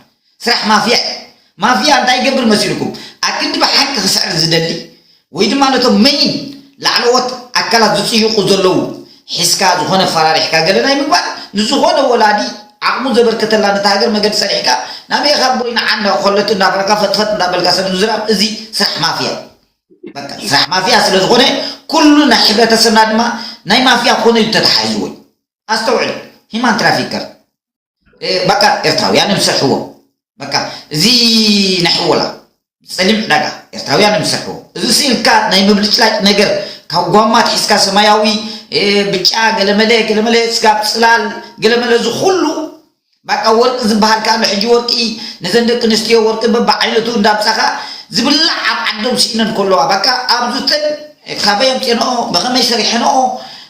ስራሕ ማፍያ እዩ። ማፍያ እንታይ ይገብር መሲልኩም? ኣክንዲ ብሓቂ ክስዕር ዝደሊ ወይ ድማ ነቶም መይን ላዕለዎት ኣካላት ዝጽይቑ ዘለዉ ሒዝካ ዝኾነ ፈራሪሕካ ገለ ናይ ምግባር ንዝኾነ ወላዲ ዓቕሙ ዘበርከተላ ነታ ሃገር መገዲ ሰሪሕካ ናበይ ካብ ቦይ ንዓና ኮለቱ እንዳበረካ ፈጥፈጥ እንዳበልካ ሰብ ምዝራብ እዚ ስራሕ ማፍያ እዩ። በቃ ስራሕ ማፍያ ስለ ዝኾነ ኩሉ ናይ ሕብረተሰብና ድማ ናይ ማፍያ ኮነ እዩ ተተሓሒዝዎ እዩ። ኣስተውዕል። ሂማን ትራፊከር በቃ ኤርትራውያን እዮም ዝሰርሕዎ። በቃ እዚ ናይ ሕወላ ጸሊም ዕዳጋ ኤርትራውያን እዮም ዝሰርሕዎ። እዚ ስኢልካ ናይ ምብልጭላጭ ነገር ካብ ጓማ ትሒዝካ ሰማያዊ ብጫ ገለመለ ገለመለ ስጋብ ጽላል ገለመለ እዚ ኩሉ በቃ ወርቂ ዝበሃል ከኣ ኣሎ። ሕጂ ወርቂ ነዘን ደቂ ኣንስትዮ ወርቂ በብዓይነቱ እንዳምጻኻ ዝብላዕ ኣብ ዓዶም ስኢነን ከለዋ በቃ ኣብዙተን ካበይ ኣምፅኤንኦ ብኸመይ ሰሪሐንኦ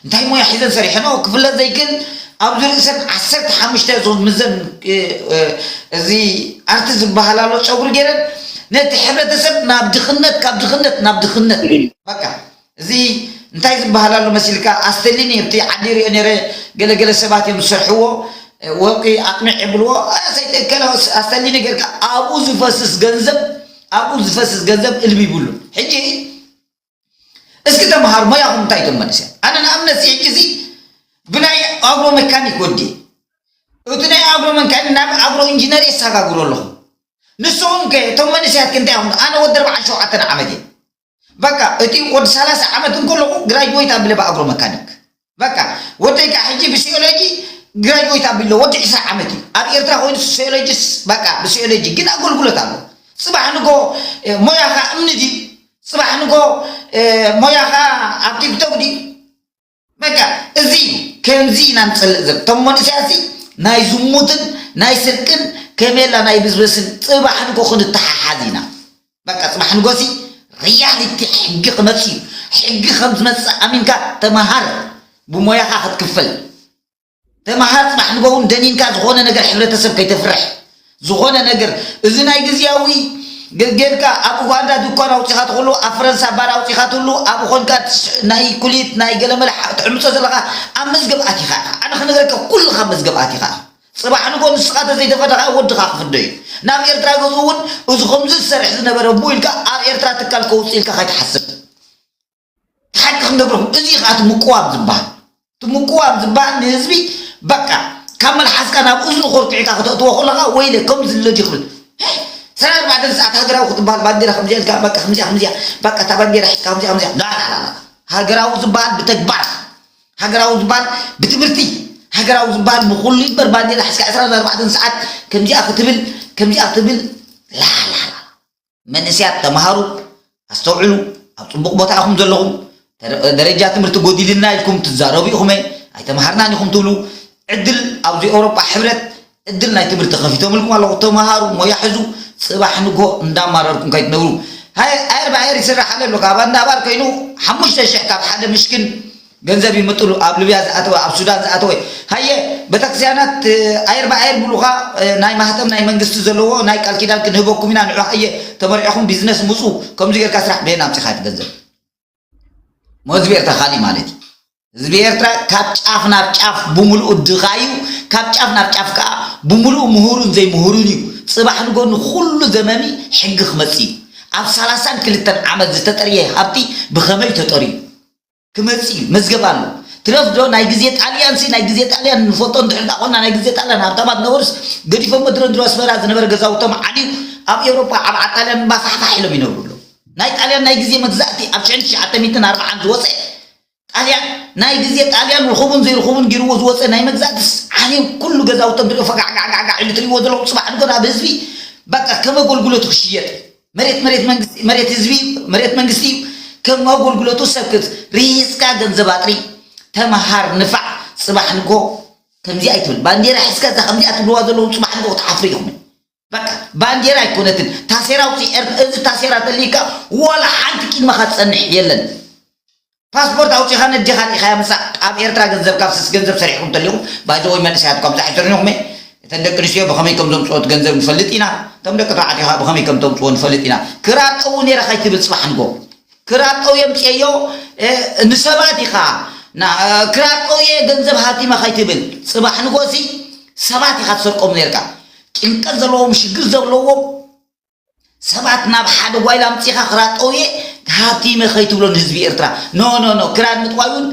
እንታይ ሞያ ሒዘን ሰሪሐንኦ ክፍለጥ ዘይክእል ኣብዚ ርእሰን ዓሰርተ ሓሙሽተ ዞም ምዘን እዚ ኣርቲ ዝበሃል ኣሎ ጨጉሪ ገይረን ነቲ ሕብረተሰብ ናብ ድኽነት ካብ ድኽነት ናብ ድኽነት በቃ እዚ እንታይ ዝበሃል ኣሎ መሲልካ ኣስተሊኒ ኣብቲ ዓዲ ሪኦ ነረ ገለገለ ሰባት እዮም ዝሰርሕዎ ወርቂ ኣጥሚዕ ይብልዎ ሰይተከለ ኣስተሊኒ ገርካ ኣብኡ ዝፈስስ ገንዘብ ኣብኡ ዝፈስስ ገንዘብ እልቢ ይብሉ ሕጂ እስኪ ተምሃሩ ሞያኹም እንታይ እቶም መንእሰያት ኣነ ንኣብነት ሕጂ እዚ ብናይ ኣግሮ መካኒክ ወዲ እቲ ናይ ኣግሮ መካኒክ ናብ ኣግሮ ኢንጂነር የሳጋግሮ ኣለኹ ንስኹም ከ እቶም መንእሰያት ክንታይ ኢኹም ኣነ ወዲ ኣርባዓን ሸውዓተን ዓመት እየ በቃ እቲ ወዲ ሰላሳ ዓመት እንከለኹ ግራጅዌት ኣብለ ብኣግሮ መካኒክ በቃ ወደይ ከዓ ሕጂ ብሲኦሎጂ ግራጅዌት ኣቢሎ ወዲ ዕስራ ዓመት እዩ ኣብ ኤርትራ ኮይኑ ሲኦሎጂስ በቃ ብሲኦሎጂ ግን ኣገልግሎት ኣሎ ፅባሕ ንጎ ሞያኻ እምኒ ድዩ ፅባሕ ንጎ ሞያኻ ኣብ ቲክቶክ ድዩ በቃ እዚ ከምዚ ኢና ንፀልእ ዘር እቶም መንእሰያት ናይ ዝሙትን ናይ ስርቅን ከሜላ ናይ ብዝበስን ፅባሕ ንጎ ክንተሓሓዝ ኢና በቃ ፅባሕ ንጎ ሲ ሪያሊቲ ሕጊ ክመፅ እዩ ሕጊ ከም ዝመፅእ ኣሚንካ ተመሃር ብሞያኻ ክትክፈል ተመሃር ፅባሕ ንጎ እውን ደኒንካ ዝኾነ ነገር ሕብረተሰብ ከይተፍርሕ ዝኾነ ነገር እዚ ናይ ግዝያዊ ገ- ጌርካ ኣብ ኡጋንዳ ድኳን ኣውፂኻ ትኽሉ ኣብ ፈረንሳ ባር ኣውፂኻ ትሉ ኣብ ኾንካ ትሽ- ናይ ኩሊት ናይ ገለመለ ሓ- ትዕምፆ ዘለኻ ኣብ መዝገብ ኣቲኻ ኢኻ ኣነ ክነግረካ ኩልኻ መዝገብ ኣቲኻ ኢኻ ፅባሕ ንጎ ንስኻ ተዘይተፈደኻ ወድኻ ክፍዶ እዩ ናብ ኤርትራ ገዝኡ እውን እዚ ከምዚ ዝሰርሕ ዝነበረ ቡ ኢልካ ኣብ ኤርትራ ትካል ከውፅእ ኢልካ ከይትሓስብ ሓቂ ክንነግረኩም እዚ ከዓ እቲ ምቅዋም ዝበሃል እቲ ምቅዋም ዝበሃል ንህዝቢ በቃ ካብ መልሓስካ ናብ እዝኑ ኮርኪዕካ ከተእትዎ ከለካ ወይለ ከም ዝለዲ ክብል ሰራ ባዕደን ሰዓት ሃገራዊ ክትበሃል ባንዴራ ከምዚኣ ኢልካ በቃ ከምዚኣ ከምዚኣ በቃ እታ ባንዴራ ሒዝካ ከምዚኣ ከምዚኣ ላላላ ሃገራዊ ዝበሃል ብተግባር ሃገራዊ ዝበሃል ብትምህርቲ ሃገራዊ ዝበሃል ብኩሉ ይበር ባንዴራ ሒዝካ ዕስራን ኣርባዕተን ሰዓት ከምዚኣ ክትብል ከምዚኣ ክትብል ላላላ መንእስያት ተምሃሩ ኣስተውዕሉ ኣብ ፅቡቕ ቦታ ኢኹም ዘለኹም ደረጃ ትምህርቲ ጎዲልና ኢልኩም ትዛረቡ ኢኹመ ኣይተምሃርናን ኢኹም ትብሉ ዕድል ኣብዚ ኤውሮጳ ሕብረት እድል ናይ ትምህርቲ ከፊቶምልኩም ኣለኹ ተምሃሩ ሞያ ሕዙ ፅባሕ ንግሆ እንዳማረርኩም ከይትነብሩ ሃየር ብሃየር ይስራሕ ኣለ ኣሎ ካብ ኣንዳባር ኮይኑ ሓሙሽተ ሽሕ ካብ ሓደ ምሽክን ገንዘብ ይምጥሉ ኣብ ልብያ ዝኣተወ ኣብ ሱዳን ዝኣተወ ሃየ ቤተክርስትያናት ኣየር ብኣየር ብሉኻ ናይ ማህተም ናይ መንግስቲ ዘለዎ ናይ ቃል ኪዳን ክንህበኩም ኢና ንዑ ሃየ ተመሪዕኹም ቢዝነስ ምፁ ከምዚ ጌርካ ስራሕ በየን ኣምፂኻ እቲ ገንዘብ ሞ ህዝቢ ኤርትራ ካሊእ ማለት እዩ ህዝቢ ኤርትራ ካብ ጫፍ ናብ ጫፍ ብምሉኡ ድኻ እዩ ካብ ጫፍ ናብ ጫፍ ከዓ ብምሉኡ ምሁሩን ዘይምሁሩን እዩ ፅባሕ ንጎ ንኩሉ ዘመኒ ሕጊ ክመፅ እዩ ኣብ ሰላሳን ክልተን ዓመት ዝተጠርየ ሃብቲ ብኸመይ ተጠርዩ ክመጽእ እዩ መዝገብ ኣሎ ትረፍ ዶ ናይ ግዜ ጣልያን ሲ ናይ ግዜ ጣልያን ንፈልጦ እንድሕር ዳ ኮና ናይ ግዜ ጣልያን ሃብታማት ነበሩስ ገዲፎሞ ድሮ ድሮ ኣስመራ ዝነበረ ገዛውቶም ዓልዩ ኣብ ኤውሮጳ ዓብዓ ጣልያን ባፋሕፋሕ ኢሎም ይነብሩ ኣለዉ ናይ ጣልያን ናይ ግዜ መግዛእቲ ኣብ ሽሕን ትሽዓተ ሚእትን ኣርብዓን ዝወፀ ጣልያን ናይ ግዜ ጣልያን ርኹቡን ዘይርኹቡን ጊርዎ ዝወፀ ናይ መግዛእትስ ዓልዮም ኩሉ ገዛውቶም ትሪኦ ፈጋዕጋዕጋዕጋዕ ኢሉ ትሪእዎ ዘለኹም ፅባሕ ንጎ ናብ ህዝቢ በቃ ከም ኣገልግሎቱ ክሽየጥ መሬት መሬት መንግስቲ መሬት ህዝቢ መሬት መንግስቲ እዩ ከም ኣገልግሎቱ ሰብ ክት ሪስካ ገንዘብ ኣጥሪ ተመሃር ንፋዕ ፅባሕ ንጎ ከምዚ ኣይትብል ባንዴራ ሒዝካ እዛ ከምዚኣ ትብልዋ ዘለኹም ፅባሕ ንጎ ክትሓፍሩ ኢኹም በቃ ባንዴራ ኣይኮነትን ታሴራ ውፅኢ ኤርትራ እዚ ታሴራ ተልይካ ዋላ ሓንቲ ቂድመኻ ትፀንሕ የለን ፓስፖርት ኣውፂኻ ነዴኻ ሪኢኻያ ምሳእ ኣብ ኤርትራ ገንዘብ ካብ ስስ ገንዘብ ሰሪሕኩም ተሊኹም ባይዘወይ መንእሰያት እኳ ብዛሕ ይተርኒኹም እተን ደቂ ኣንስትዮ ብኸመይ ከም ዘምፅኦት ገንዘብ ንፈልጥ ኢና እቶም ደቂ ተባዕትዮ ከዓ ብኸመይ ከም ተምፅዎ ንፈልጥ ኢና ክራር ጠዉ ነይረ ከይትብል ፅባሕ ንጎ ክራር ጠዉ የምፅየዮ ንሰባት ኢኻ ክራር ጠውየ ገንዘብ ሃቲመ ከይትብል ፅባሕ ንጎ ሲ ሰባት ኢኻ ትሰርቆም ነርካ ጭንቀት ዘለዎም ሽግር ዘለዎም ሰባት ናብ ሓደ ጓይላ ኣምፂኻ ክራር ጠውየ ሃቲመ ከይትብሎ ንህዝቢ ኤርትራ ኖ ኖ ኖ ክራር ምጥዋይ እውን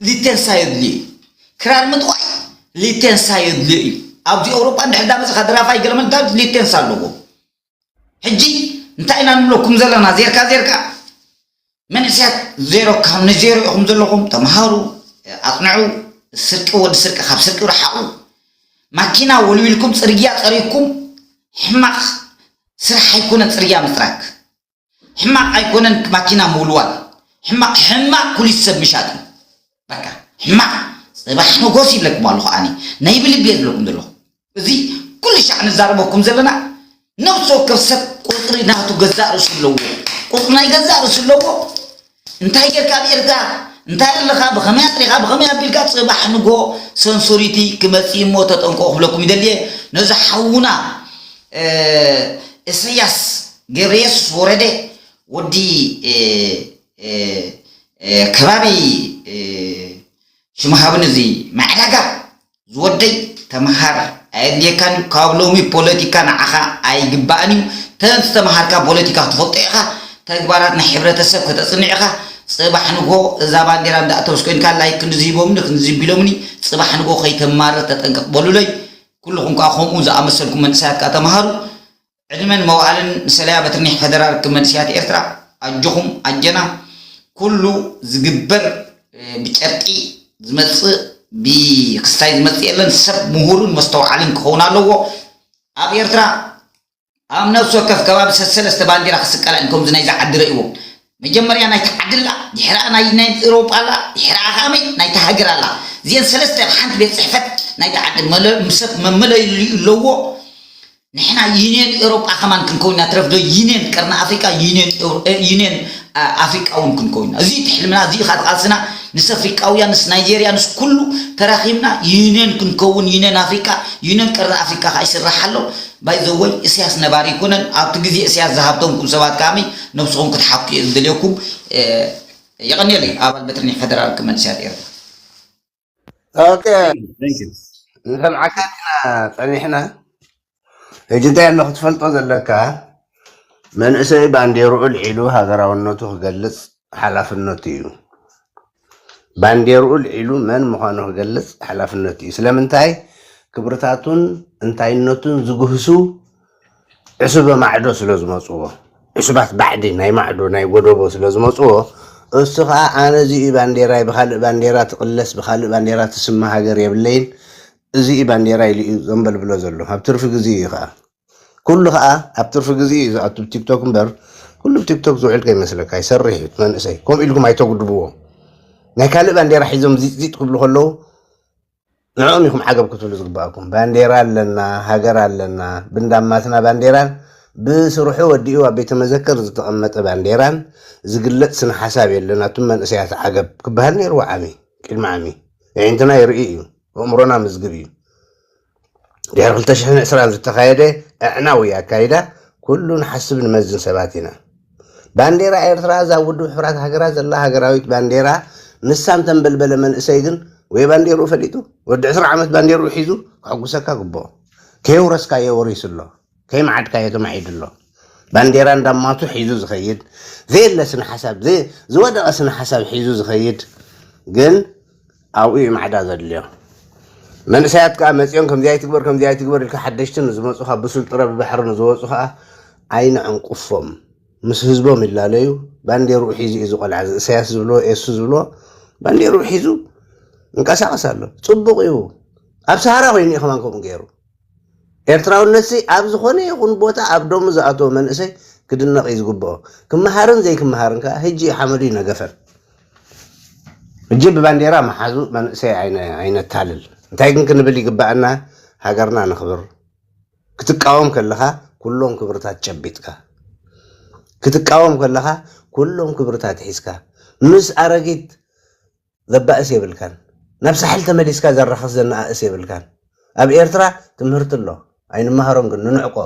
ሊተንሳ የድልዩ እዩ ክራር ምጥዋይ ሊተንሳ የድልዩ እዩ ኣብዚ ኤውሮጳ እንድሕር ዳመፅኻ ድራፋይ ገለመል እንታይ ሊቴንስ ኣለዎ። ሕጂ እንታይ ኢና ንብለኩም ዘለና? ዜርካ ዜርካ መንእሰያት ዜሮ ካብ ንዜሮ ኢኹም ዘለኹም። ተምሃሩ፣ ኣፅንዑ። ስርቂ ወዲ ስርቂ ካብ ስርቂ ርሓቑ። ማኪና ወልዊልኩም ፅርግያ ፀሪግኩም ሕማቕ ስራሕ ኣይኮነን ፅርግያ ምፅራግ። ሕማቕ ኣይኮነን ማኪና ምውልዋል። ሕማቕ ሕማቕ ኩሊስ ሰብ ምሻጥ እዩ። በቃ ሕማቕ። ፅባሕ ንጎስ ይብለኩም ኣለኹ ኣነ ናይ ብልቢ እየ ዝብለኩም ዘለኹ። እዚ ኩሉ ሻዕ ንዛረበኩም ዘለና ነብሲ ወከፍ ሰብ ቁፅሪ ናቱ ገዛእ ርእሱ ኣለዎ። ቁፅሪ ናይ ገዛእ ርእሱ ኣለዎ። እንታይ ጌርካ ኣብ ኤርትራ እንታይ ኣለኻ ብኸመይ ኣጥሪኻ ብኸመይ ኣቢልካ ፅባሕ ንጎ ሰንሶሪቲ ክመፅእ እሞ ተጠንቀቑ ክብለኩም ይደልየ። ነዚ ሓውና እሰያስ ገብረየሱስ ወረደ ወዲ ከባቢ ሽምሃብን እዚ ማዕዳጋ ዝወደይ ተምሃር ኣየድልየካን እዩ። ካብ ሎሚ ፖለቲካ ንዓኻ ኣይግባእን እዩ። ተንስ ተምሃርካ ፖለቲካ ክትፈልጦ ኢኻ። ተግባራት ናይ ሕብረተሰብ ከተፅንዕ ኢኻ። ፅባሕ ንጎ እዛ ባንዴራ እንዳእተወስ ኮይንካ ላይክ ክንድዚ ሂቦምኒ ክንድዚ ቢሎምኒ ፅባሕ ንጎ ከይተማርር ተጠንቀቕ በሉለይ። ኩልኹም ከዓ ከምኡ ዝኣመሰልኩም መንእሰያት ከዓ ተምሃሩ። ዕድመን መዋእልን ንሰለያ በትርኒሕ ፈደራል ክመንስያት ኤርትራ ኣጆኹም ኣጀና። ኩሉ ዝግበር ብጨርቂ ዝመፅእ ብክስታይ ዝመፅእ የለን። ሰብ ምሁርን መስተውዓልን ክኸውን ኣለዎ። ኣብ ኤርትራ ኣብ ነፍሲ ወከፍ ከባቢ ሰሰለስተ ባንዲራ ክስቀላ እንከምዚ ናይዚ ዓዲ ረእይዎም። መጀመርያ ናይቲ ዓዲ ኣላ፣ ድሕሪኣ ናይ ናይ ኤውሮጳ ኣላ፣ ድሕሪኣ ከኣመይ ናይቲ ሃገር ኣላ። እዚአን ሰለስተ ኣብ ሓንቲ ቤት ፅሕፈት ናይቲ ዓዲ መለ- ሰብ መመለሊኡ ኣለዎ። ንሕና ዩኒየን ኤውሮጳ ከማን ክንከውን ኢና። ትረፍዶ ዩኒየን ቀርኒ ኣፍሪቃ ዩኒየን ኤውሮ- እ፣ ዩኒየን እ፣ ኣፍሪቃ እውን ክንከውን ኢና። እዚ እቲ ሕልምና፣ እዚ ኢኻ ቃልስና። ንስ ኣፍሪቃውያን ንስ ናይጄርያ ንስ ኩሉ ተራኺብና ዩኒየን ክንከውን፣ ዩኒየን ኣፍሪቃ፣ ዩኒየን ቀርኒ ኣፍሪቃ ከዓ ይስራሕ ኣሎ። ባይዘወይ እስያስ ነባሪ ይኮነን። ኣብቲ ግዜ እስያስ ዝሃብተምኩም ሰባት ከዓመይ ነብስኹም ክትሓፍቱ እየ ዝደልየኩም። የቐንየለይ ኣባል በትርኒሕ ፈደራል ክመንስያት ኤርትራ። ኦኬ፣ ንሰምዓካ ኢና ጸኒሕና። ሕጂ እንታይ ኣሎ ክትፈልጦ ዘለካ፣ መንእሰይ ባንዴርኡ ልዒሉ ሃገራውነቱ ክገልጽ ሓላፍነቱ እዩ። ባንዴርኡ ልዒሉ መን ምዃኑ ክገልጽ ሓላፍነቱ እዩ። ስለምንታይ? ክብርታቱን እንታይነቱን ዝግህሱ ዕሱበ ማዕዶ ስለ ዝመፅዎ፣ ዕሱባት ባዕዲ ናይ ማዕዶ ናይ ጎደቦ ስለ ዝመፅዎ፣ እሱ ከዓ ኣነ እዚ እዩ ባንዴራይ፣ ብካልእ ባንዴራ ትቕለስ፣ ብካልእ ባንዴራ ትስመ ሃገር የብለይን፣ እዚ እዩ ባንዴራ ኢሉ እዩ ዘንበልብሎ ዘሎ። ኣብ ትርፊ ግዜ እዩ ከዓ ኩሉ ከዓ ኣብ ትርፊ ግዜ እዩ ዝኣቱ ቲክቶክ እምበር ኩሉ ቲክቶክ ዝውዕል ከይመስለካ ይሰርሕ እዩ መንእሰይ። ከምኡ ኢልኩም ኣይተጉድብዎ። ናይ ካልእ ባንዴራ ሒዞም ዚጥ ዚጥ ክብሉ ከለዉ ንዕኦም ኢኹም ዓገብ ክትብሉ ዝግባኣኩም። ባንዴራ ኣለና፣ ሃገር ኣለና። ብንዳማትና ባንዴራን ብስርሑ ወዲኡ ኣብ ቤተ መዘክር ዝተቐመጠ ባንዴራን ዝግለጽ ስነ ሓሳብ የለን። ኣቱም መንእሰያት ዓገብ ክበሃል ነይርዎ ዓሚ ቅድሚ ዓሚ። ኣዒንትና ይርኢ እዩ፣ ኣእምሮና ምዝግብ እዩ። ድሕሪ ክልተ ሽሕን ዕስራን ዝተኻየደ ኣዕናዊ ኣካይዳ ኩሉ ንሓስብ ንመዝን ሰባት ኢና። ባንዴራ ኤርትራ እዛ ኣብ ውድብ ሕቡራት ሃገራት ዘላ ሃገራዊት ባንዴራ ንሳ እንተንበልበለ መንእሰይ ግን ወይ ባንዴርኡ ፈሊጡ ወዲ ዕስራ ዓመት ባንዴርኡ ሒዙ ከሐጉሰካ ግብኦ። ከየውረስካዮ ወሪሱ ኣሎ፣ ከይመዓድካዮ ተማዒዱ ኣሎ። ባንዴራ እንዳማቱ ሒዙ ዝኸይድ ዘየለ ስነ ሓሳብ፣ ዘ- ዝወደቐ ስነ ሓሳብ ሒዙ ዝኸይድ ግን ኣብኡ እዩ ማዕዳ ዘድልዮ። መንእሰያት ከዓ መፂኦም ከምዚ ኣይትግበር ከምዚ ኣይትግበር ኢልካ ሓደሽቲ ንዝመፁ ካብ ብሱል ጥረ ብባሕሪ ንዝወፁ ከዓ ኣይንዕንቁፎም። ምስ ህዝቦም ይላለዩ። ባንዴርኡ ሒዙ እዩ ዝቆልዓ እዚ እሰያስ ዝብሎ ኤሱ ዝብሎ ባንዴርኡ ሒዙ እንቀሳቀስ ኣሎ። ፅቡቅ እዩ። ኣብ ሰሃራ ኮይኑ እዩ ከማን ከምኡ ገይሩ። ኤርትራውነትሲ ኣብ ዝኾነ ይኹን ቦታ ኣብ ደሙ ዝኣተወ መንእሰይ ክድነቕ እዩ ዝግብኦ። ክመሃርን ዘይክመሃርን ከዓ ህጂ እዩ ሓመዱ ይነገፈን። ሕጂ ብባንዴራ መሓዙ መንእሰይ ኣይነ- ኣይነታልል። እንታይ ግን ክንብል ይግባኣና? ሃገርና ነኽብር። ክትቃወም ከለኻ ኩሎም ክብርታት ጨቢጥካ፣ ክትቃወም ከለኻ ኩሎም ክብርታት ሒዝካ ምስ ኣረጊት ዘባእስ የብልካን። ናብ ሳሕል ተመሊስካ ዘራኽስ ዘነኣእስ የብልካን። ኣብ ኤርትራ ትምህርቲ ኣሎ፣ ኣይንመሃሮን ግን ንንዕቆ።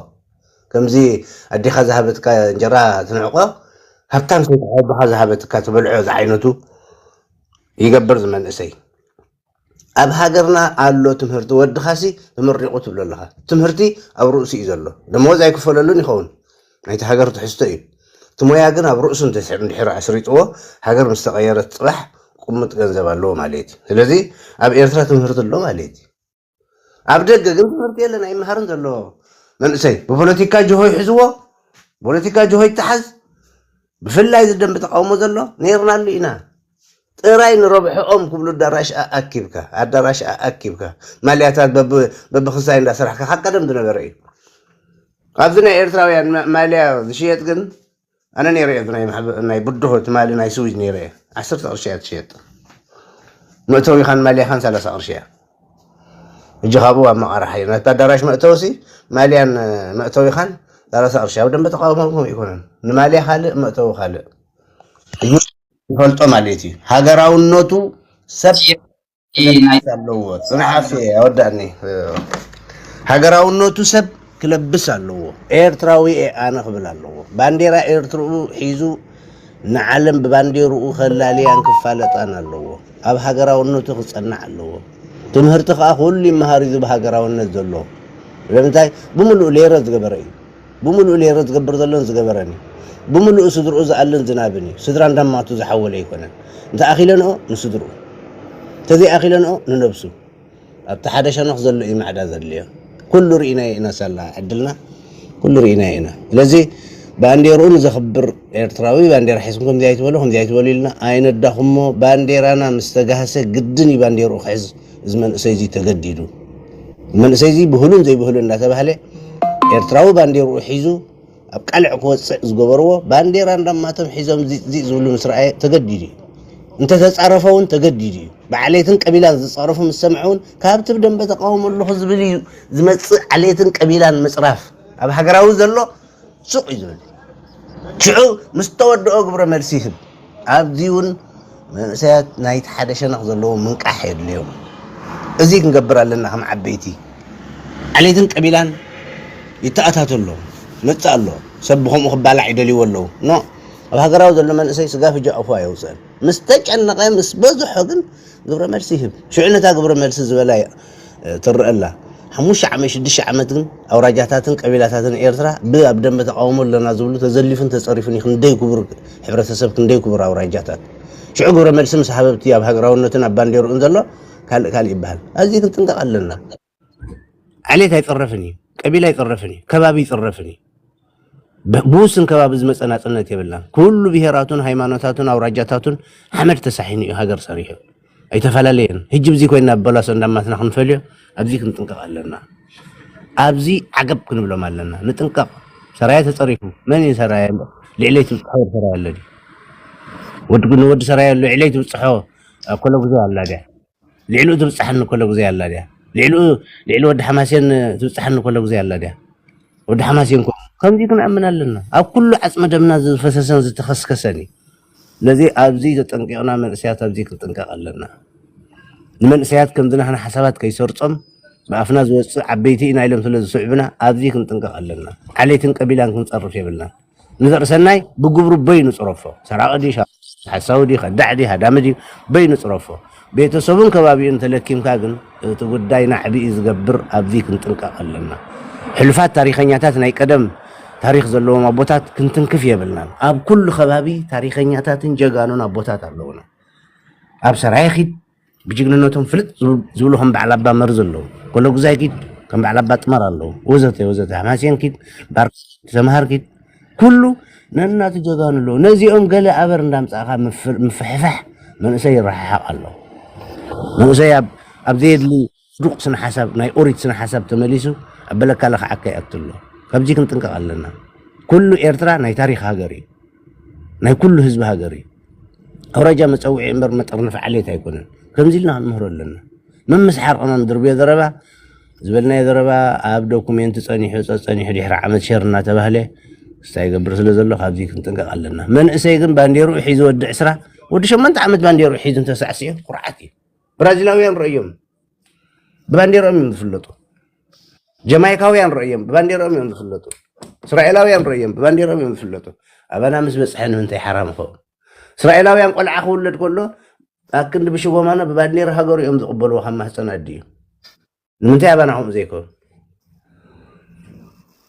ከምዚ ኣዴኻ ዝሃበትካ እንጀራ ትንዕቆ፣ ሃብታም ሰይጣን ኣቦኻ ዝሃበትካ ትበልዖ ዝዓይነቱ ይገብር ዝመንእሰይ። ኣብ ሃገርና ኣሎ ትምህርቲ፣ ወድኻሲ ተመሪቑ ትብሎ ኣለኻ። ትምህርቲ ኣብ ርእሱ እዩ ዘሎ። ደመወዝ ኣይክፈለሉን ይኸውን፣ ናይቲ ሃገር ትሕዝቶ እዩ። እቲ ሞያ ግን ኣብ ርእሱ እንድሕር ኣስሪጥዎ፣ ሃገር ምስ ተቐየረት ፅባሕ ቁምጥ ገንዘብ ኣለዎ ማለት እዩ። ስለዚ ኣብ ኤርትራ ትምህርቲ ኣሎ ማለት እዩ። ኣብ ደገ ግን ትምህርቲ የለን፣ ኣይመሃርን ዘሎ መንእሰይ። ብፖለቲካ ጅሆ ይሕዝዎ፣ ፖለቲካ ጅሆ ይተሓዝ። ብፍላይ እዚ ደንበ ተቃውሞ ዘሎ ነይርናሉ ኢና። ጥራይ ንረብሕኦም ክብሉ ኣዳራሽ ኣኣኪብካ፣ ኣዳራሽ ኣኣኪብካ፣ ማልያታት በብ-፣ በብክሳይ እንዳሰራሕካ ካብ ቀደም ዝነበረ እዩ። ኣብዚ ናይ ኤርትራውያን ማ-፣ ማልያ ዝሽየጥ ግን ኣነ ነይረ እየ። ናይ ማሕበ-፣ ናይ ብድሆ ትማሊ ናይ ስዊዝ ነይረ እየ። ዓሰርተ ቅርሺ እያ ትሽየጥ። መእተዊኻን ማልያኻን ሰላሳ ቅርሺ እያ። ሕጂ ካብኡ ኣብ መቓርሓ እዩ። ናብቲ ኣዳራሽ መእተዊ ሲ ማልያን መእተዊኻን ሰላሳ ቅርሺ። ኣብ ደንበ ተቃውሞ ከምኡ ኣይኮነን። ንማልያ ካልእ፣ መእተዊ ካልእ። ይፈልጦ ማለት እዩ። ሃገራውነቱ ሰብ ክለብስ ኣለዎ። ጽናሕ ኣፌ ኣወዳእኒ። ሃገራውነቱ ሰብ ክለብስ ኣለዎ። ኤርትራዊ እየ ኣነ ክብል ኣለዎ። ባንዴራ ኤርትርኡ ሒዙ ንዓለም ብባንዴርኡ ከላልያን ክፋለጣን ኣለዎ። ኣብ ሃገራውነቱ ክጸናዕ ኣለዎ። ትምህርቲ ከኣ ኩሉ ይመሃር እዩ፣ እዚ ብሃገራውነት ዘሎ። ስለምንታይ? ብምሉኡ ሌረ ዝገበረ እዩ። ብምሉኡ ሌረ ዝገብር ዘሎን ዝገበረን እዩ። ብምሉኡ ስድርኡ ዝኣልን ዝናብን እዩ። ስድራ እንዳማቱ ዝሓወለ ኣይኮነን። እንተ ኣኺለንኦ ንስድርኡ፣ እንተዘይኣኺለንኦ ንነብሱ። ኣብቲ ሓደ ሸነኽ ዘሎ እዩ ማዕዳ ዘድልዮ። ኩሉ ርኢናዮ ኢና ሳላ ዕድልና፣ ኩሉ ርኢናዮ ኢና። ስለዚ ባንዴርኡ ንዘኽብር ኤርትራዊ ባንዴራ ሒዝኩም ከምዚ ኣይትበሉ፣ ከምዚ ኣይትበሉ ኢልና ኣይነዳኹሞ። ባንዴራና ምስ ተጋህሰ ግድን እዩ ባንዴርኡ ክሕዝ። እዚ መንእሰይ እዚ ተገዲዱ። መንእሰይ እዚ ብህሉን ዘይብህሉን እንዳተባህለ ኤርትራዊ ባንዴርኡ ሒዙ ኣብ ቃልዕ ክወጽዕ ዝገበርዎ፣ ባንዴራ እንዳማቶም ሒዞም ዚእ ዚእ ዝብሉ ምስ ረኣየ ተገዲዱ እዩ። እንተተጻረፈ እውን ተገዲዱ እዩ። ብዓሌትን ቀቢላን ዝጻረፉ ምስ ሰምዐ እውን ካብቲ ብደንበ ተቃውሞ ኣለኹ ዝብል እዩ ዝመጽእ። ዓሌትን ቀቢላን ምጽራፍ ኣብ ሃገራዊ ዘሎ ሱቕ እዩ ዝብል። ሽዑ ምስ ተወድኦ ግብረ መልሲ ይህብ። ኣብዚ እውን መንእሰያት ናይቲ ሓደ ሸነኽ ዘለዎም ምንቃሕ የድልዮም። እዚ ክንገብር ኣለና ከም ዓበይቲ። ዓሌትን ቀቢላን ይተኣታቶ ኣሎ፣ መጽእ ኣሎ። ሰብ ብኸምኡ ክባላዕ ይደልይዎ ኣለዉ። ኖ፣ ኣብ ሃገራዊ ዘሎ መንእሰይ ስጋ ፍጃ ኣፉ ኣየውፅእን። ምስ ተጨነቐ፣ ምስ በዝሖ ግን ግብረ መልሲ ይህብ። ሽዑ ነታ ግብረ መልሲ ዝበላ እያ፣ እ፣ ትረአ ኣላ። ሓሙሽተ ዓመት፣ ሽዱሽተ ዓመት ግን ኣውራጃታትን ቀቢላታትን ኤርትራ ብ-፣ ኣብ ደንበ ተቃውሞ ኣለና ዝብሉ ተዘሊፉን ተጸሪፉን እዩ። ክንደይ ክቡር ሕብረተሰብ፣ ክንደይ ክቡር ኣውራጃታት። ሽዑ ግብረ መልሲ ምስ ሃበ ኣብቲ ኣብ ሃገራውነትን ኣብ ባንዴርኡን ዘሎ ካልእ ካልእ ይበሃል። ኣብዚ ክንጥንቀቕ ኣለና። ዓሌት ኣይጽረፍን እዩ፣ ቀቢላ ኣይጽረፍን እዩ፣ ከባቢ ኣይጽረፍን እዩ። ብ-፣ ብውሱን ከባቢ ዝመጸ ናጽነት የብልናን። ኩሉ ብሄራቱን ሃይማኖታቱን ኣውራጃታቱን ሓመድ ተሳሒኑ እዩ ሃገር ሰሪሑ። ኣይተፈላለየን። ሕጂ ብዚ ኮይና ኣበላሶ እንዳማትና ክንፈልዮ ኣብዚ ክንጥንቀቕ ኣለና። ኣብዚ ዓገብ ክንብሎም ኣለና። ንጥንቀቕ። ሰራየ ተጸሪፉ። መን እዩ ሰራየ? ልዕለይ ትብጽሖ ወዲ ሰራየ ኣሎ ድዩ? ወዲ፣ ንወዲ ሰራየ ኣሎ ልዕለይ ትብጽሖ ኮለጉዞ ኣላ ድያ? ልዕሊኡ ትብጽሓኒ ኮለጉዞ ኣላ ድያ? ልዕሊኡ፣ ልዕሊ ወዲ ሓማሴን ትብጽሓኒ ኮለጉዞ ኣላ ድያ? ወዲ ሓማሴን ኮ-፣ ከምዚ ክንኣምን ኣለና። ኣብ ኩሉ ዓጽመ ደምና ዝፈሰሰን ዝተኸስከሰን እዩ። ስለዚ ኣብዚ ተጠንቂቕና፣ መንእሰያት ኣብዚ ክንጥንቀቕ ኣለና። ንመንእሰያት ከምዚ ናህና ሓሳባት ከይሰርጾም ብኣፍና ዝወጽእ ዓበይቲ ኢና ኢሎም ስለ ዝስዕቡና ኣብዚ ክንጥንቀቕ ኣለና። ዓሌትን ቀቢላን ክንጸርፍ የብልናን። ንዘርእሰናይ ብግብሩ በይኑ ጽረፎ። ሰራቒ ድዩ፣ ሓሳዊ ድዩ፣ ከዳዕ ድዩ፣ ሃዳሚ ድዩ፣ በይኑ ጽረፎ። ቤተሰቡን ከባቢኡን ተለኪምካ ግን እቲ ጉዳይ ናዕቢ እዩ ዝገብር። ኣብዚ ክንጥንቀቕ ኣለና። ሕሉፋት ታሪኸኛታት፣ ናይ ቀደም ታሪኽ ዘለዎም ኣቦታት ክንትንክፍ የብልናን። ኣብ ኩሉ ከባቢ ታሪኸኛታትን ጀጋኑን ኣቦታት ኣለዉና። ኣብ ሰራየ ኪድ ብጅግንነቶም ፍልጥ ዝብ-፣ ዝብሉ ከም በዓል ኣባ መርዚ ኣለዉ። ኮለጉዛይ ኪድ ከም በዓል ኣባ ጥመር ኣለዉ። ወዘተ ወዘተ። ሓማሴን ኪድ፣ ባር ተምሃር ኪድ፣ ኩሉ ነናቱ ጀጋኑ ኣለዉ። ነዚኦም ገለ ኣበር እንዳምጻእካ ምፍ-፣ ምፍሕፋሕ መንእሰይ ይረሓሓቕ ኣሎ። መንእሰይ ኣብ፣ ኣብ ዘየድሊ ድሩቕ ስነ ሓሳብ፣ ናይ ኦሪት ስነ ሓሳብ ተመሊሱ ኣብ በለካ ለኽዓካ ይኣቱ ኣሎ። ካብዚ ክንጥንቀቕ ኣለና። ኩሉ ኤርትራ ናይ ታሪኽ ሃገር እዩ። ናይ ኩሉ ህዝቢ ሃገር እዩ። ኣውራጃ መጸውዒ እምበር መጠርነፊ ዓሌት ኣይኮነን። ከምዚ ኢልና ክንምህሮ ኣለና። ምምስሓር ቀማም ድርብዮ ዘረባ ዝበልናዮ ዘረባ ኣብ ዶኩሜንት ጸኒሑ፣ ጸ-፣ ጸኒሑ ድሕሪ ዓመት ሸር እናተባህለ ክስታይ ይገብር ስለ ዘሎ ካብዚ ክንጥንቀቕ ኣለና። መንእሰይ ግን ባንዴርኡ ሒዙ ወዲ ዕስራ፣ ወዲ ሸሞንተ ዓመት ባንዴርኡ ሒዙ እንተሳዕስዮ ኩርዓት እዩ። ብራዚላውያን ረእዮም ብባንዴርኦም እዮም ዝፍለጡ። ጀማይካውያን ረእዮም ብባንዴርኦም እዮም ዝፍለጡ። እስራኤላውያን ረእዮም ብባንዴርኦም እዮም ዝፍለጡ። ኣባና ምስ በጽሐ ንምንታይ ሓራ ምኸውን? እስራኤላውያን ቆልዓ ክውለድ ከሎ ኣክንዲ ብሽቦማና ብባንዴራ ሃገሩ እዮም ዝቕበልዎ ካብ ማህፀን ኣዲኡ። ንምንታይ ኣባና ከምኡ ዘይከውን?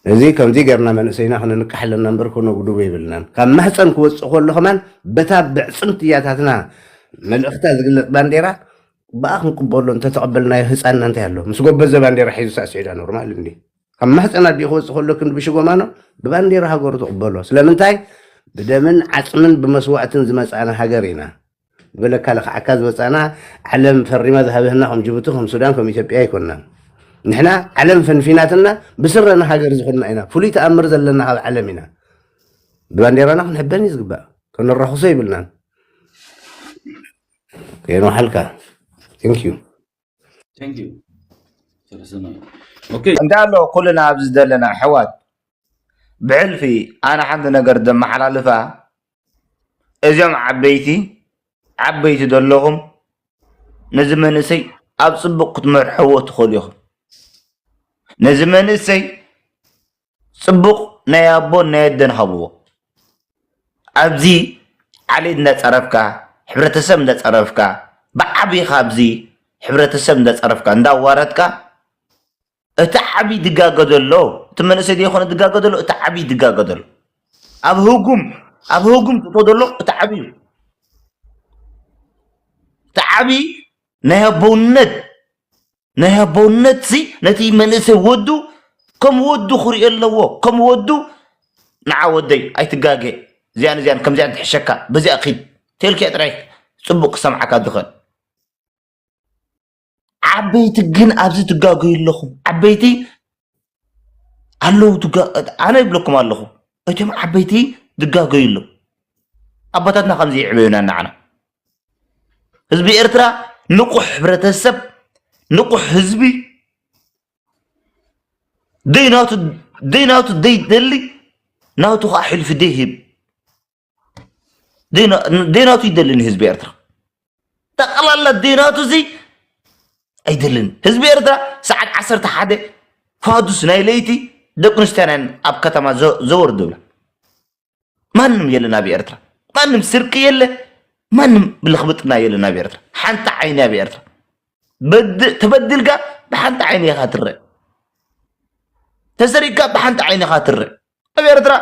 እዚ ከምዚ ጌርና መንእሰይና ክንንቃሕ ኣለና እምበር ክነጉድቦ የብልናን። ካብ ማህፀን ክወፅእ ከሎ ከማን በታ ብዕፅምቲ እያታትና መልእኽታ ዝግለፅ ባንዴራ ብኣ ክንቅበሎ እንተተቐበልናዮ ህፃንና እንታይ ኣሎ? ምስ ጎበዘ ባንዴራ ሒዙ ሳዕስዒዳ ኖርማል እንዲ ካብ ማህፀን ኣዲኡ ክወፅእ ከሎ ክንዲ ብሽጎማኖ ብባንዴራ ሃገሩ ትቕበሎ። ስለምንታይ? ብደምን ዓፅምን ብመስዋእትን ዝመፃና ሃገር ኢና። ዝበለካ ለኽዓካ ዝመፃና ዓለም ፈሪማ ዝሃበህና ከም ጅቡቲ ከም ሱዳን ከም ኢትዮጵያ ኣይኮንናን። ንሕና ዓለም ፈንፊናትና ብስረና ሃገር ዝኾንና ኢና። ፍሉይ ተኣምር ዘለና ካብ ዓለም ኢና። ብባንዴራና ክንሕበን እዩ ዝግባእ። ከነራኽሶ ይብልናን። ከየንውሓልካ። Thank you። እንታይ ኣሎ ኩልና ኣብዚ ዘለና ኣሕዋት ብሕልፊ ኣነ ሓንቲ ነገር ዘመሓላልፋ እዞም ዓበይቲ ዓበይቲ ዘለኹም ነዚ መንእሰይ ኣብ ፅቡቕ ክትመርሕዎ ትኽእሉ ኢኹም። ነዚ መንእሰይ ፅቡቕ ናይ ኣቦን ናይ ኣደን ሃብዎ። ኣብዚ ዓሌት እንዳፀረፍካ ሕብረተሰብ እንዳፀረፍካ ብዓብዪ ካብዚ ሕብረተሰብ እንዳፀረፍካ እንዳዋረድካ እቲ ዓብዪ ድጋገ ዘሎ እቲ መንእሰይ ዘይኮነ ድጋገ ዘሎ እቲ ዓብዪ ድጋገ ዘሎ ኣብ ህጉም ኣብ ህጉም ትቶ ዘሎ እቲ ዓብዪ እቲ ዓብዪ ናይ ኣቦውነት ናይ ኣቦውነት ሲ ነቲ መንእሰይ ወዱ ከም ወዱ ክሪኦ ኣለዎ ከም ወዱ ንዓ ወደይ ኣይትጋገ እዚኣን እዚኣን ከምዚኣን ትሕሸካ በዚኣ ኪድ ተልኪያ ጥራይ ፅቡቅ ክሰምዓካ ዝኽእል ዓበይቲ ግን ኣብዚ ትጋገዩ ኣለኹም ዓበይቲ ኣለዉ ኣነ ይብለኩም ኣለኹ እቶም ዓበይቲ ዝጋገዩ ኣለዉ ኣቦታትና ከምዚ ይዕበዩና እናዓና ህዝቢ ኤርትራ ንቑሕ ሕብረተሰብ ንቑሕ ህዝቢ ደይናቱ ደይናቱ ደይደሊ ናቱ ከዓ ሕልፊ ደይህብ ደይናቱ ይደሊ ንህዝቢ ኤርትራ ጠቕላላ ደይናቱ እዚ ኣይደልን ህዝቢ ኤርትራ ሰዓት ዓሰርተ ሓደ ፋዱስ ናይ ለይቲ ደቂ ኣንስትዮናን ኣብ ከተማ ዘወር ዝብላ ማንም የለን ኣብ ኤርትራ ማንም ስርቂ የለ ማንም ብልኽብጥና የለን ኣብ ኤርትራ ሓንቲ ዓይኒ ኣብ ኤርትራ ተበድልካ ብሓንቲ ዓይኒ ኢኻ ትረእ ተሰሪቅካ ብሓንቲ ዓይኒ ኢኻ ትረእ ኣብ ኤርትራ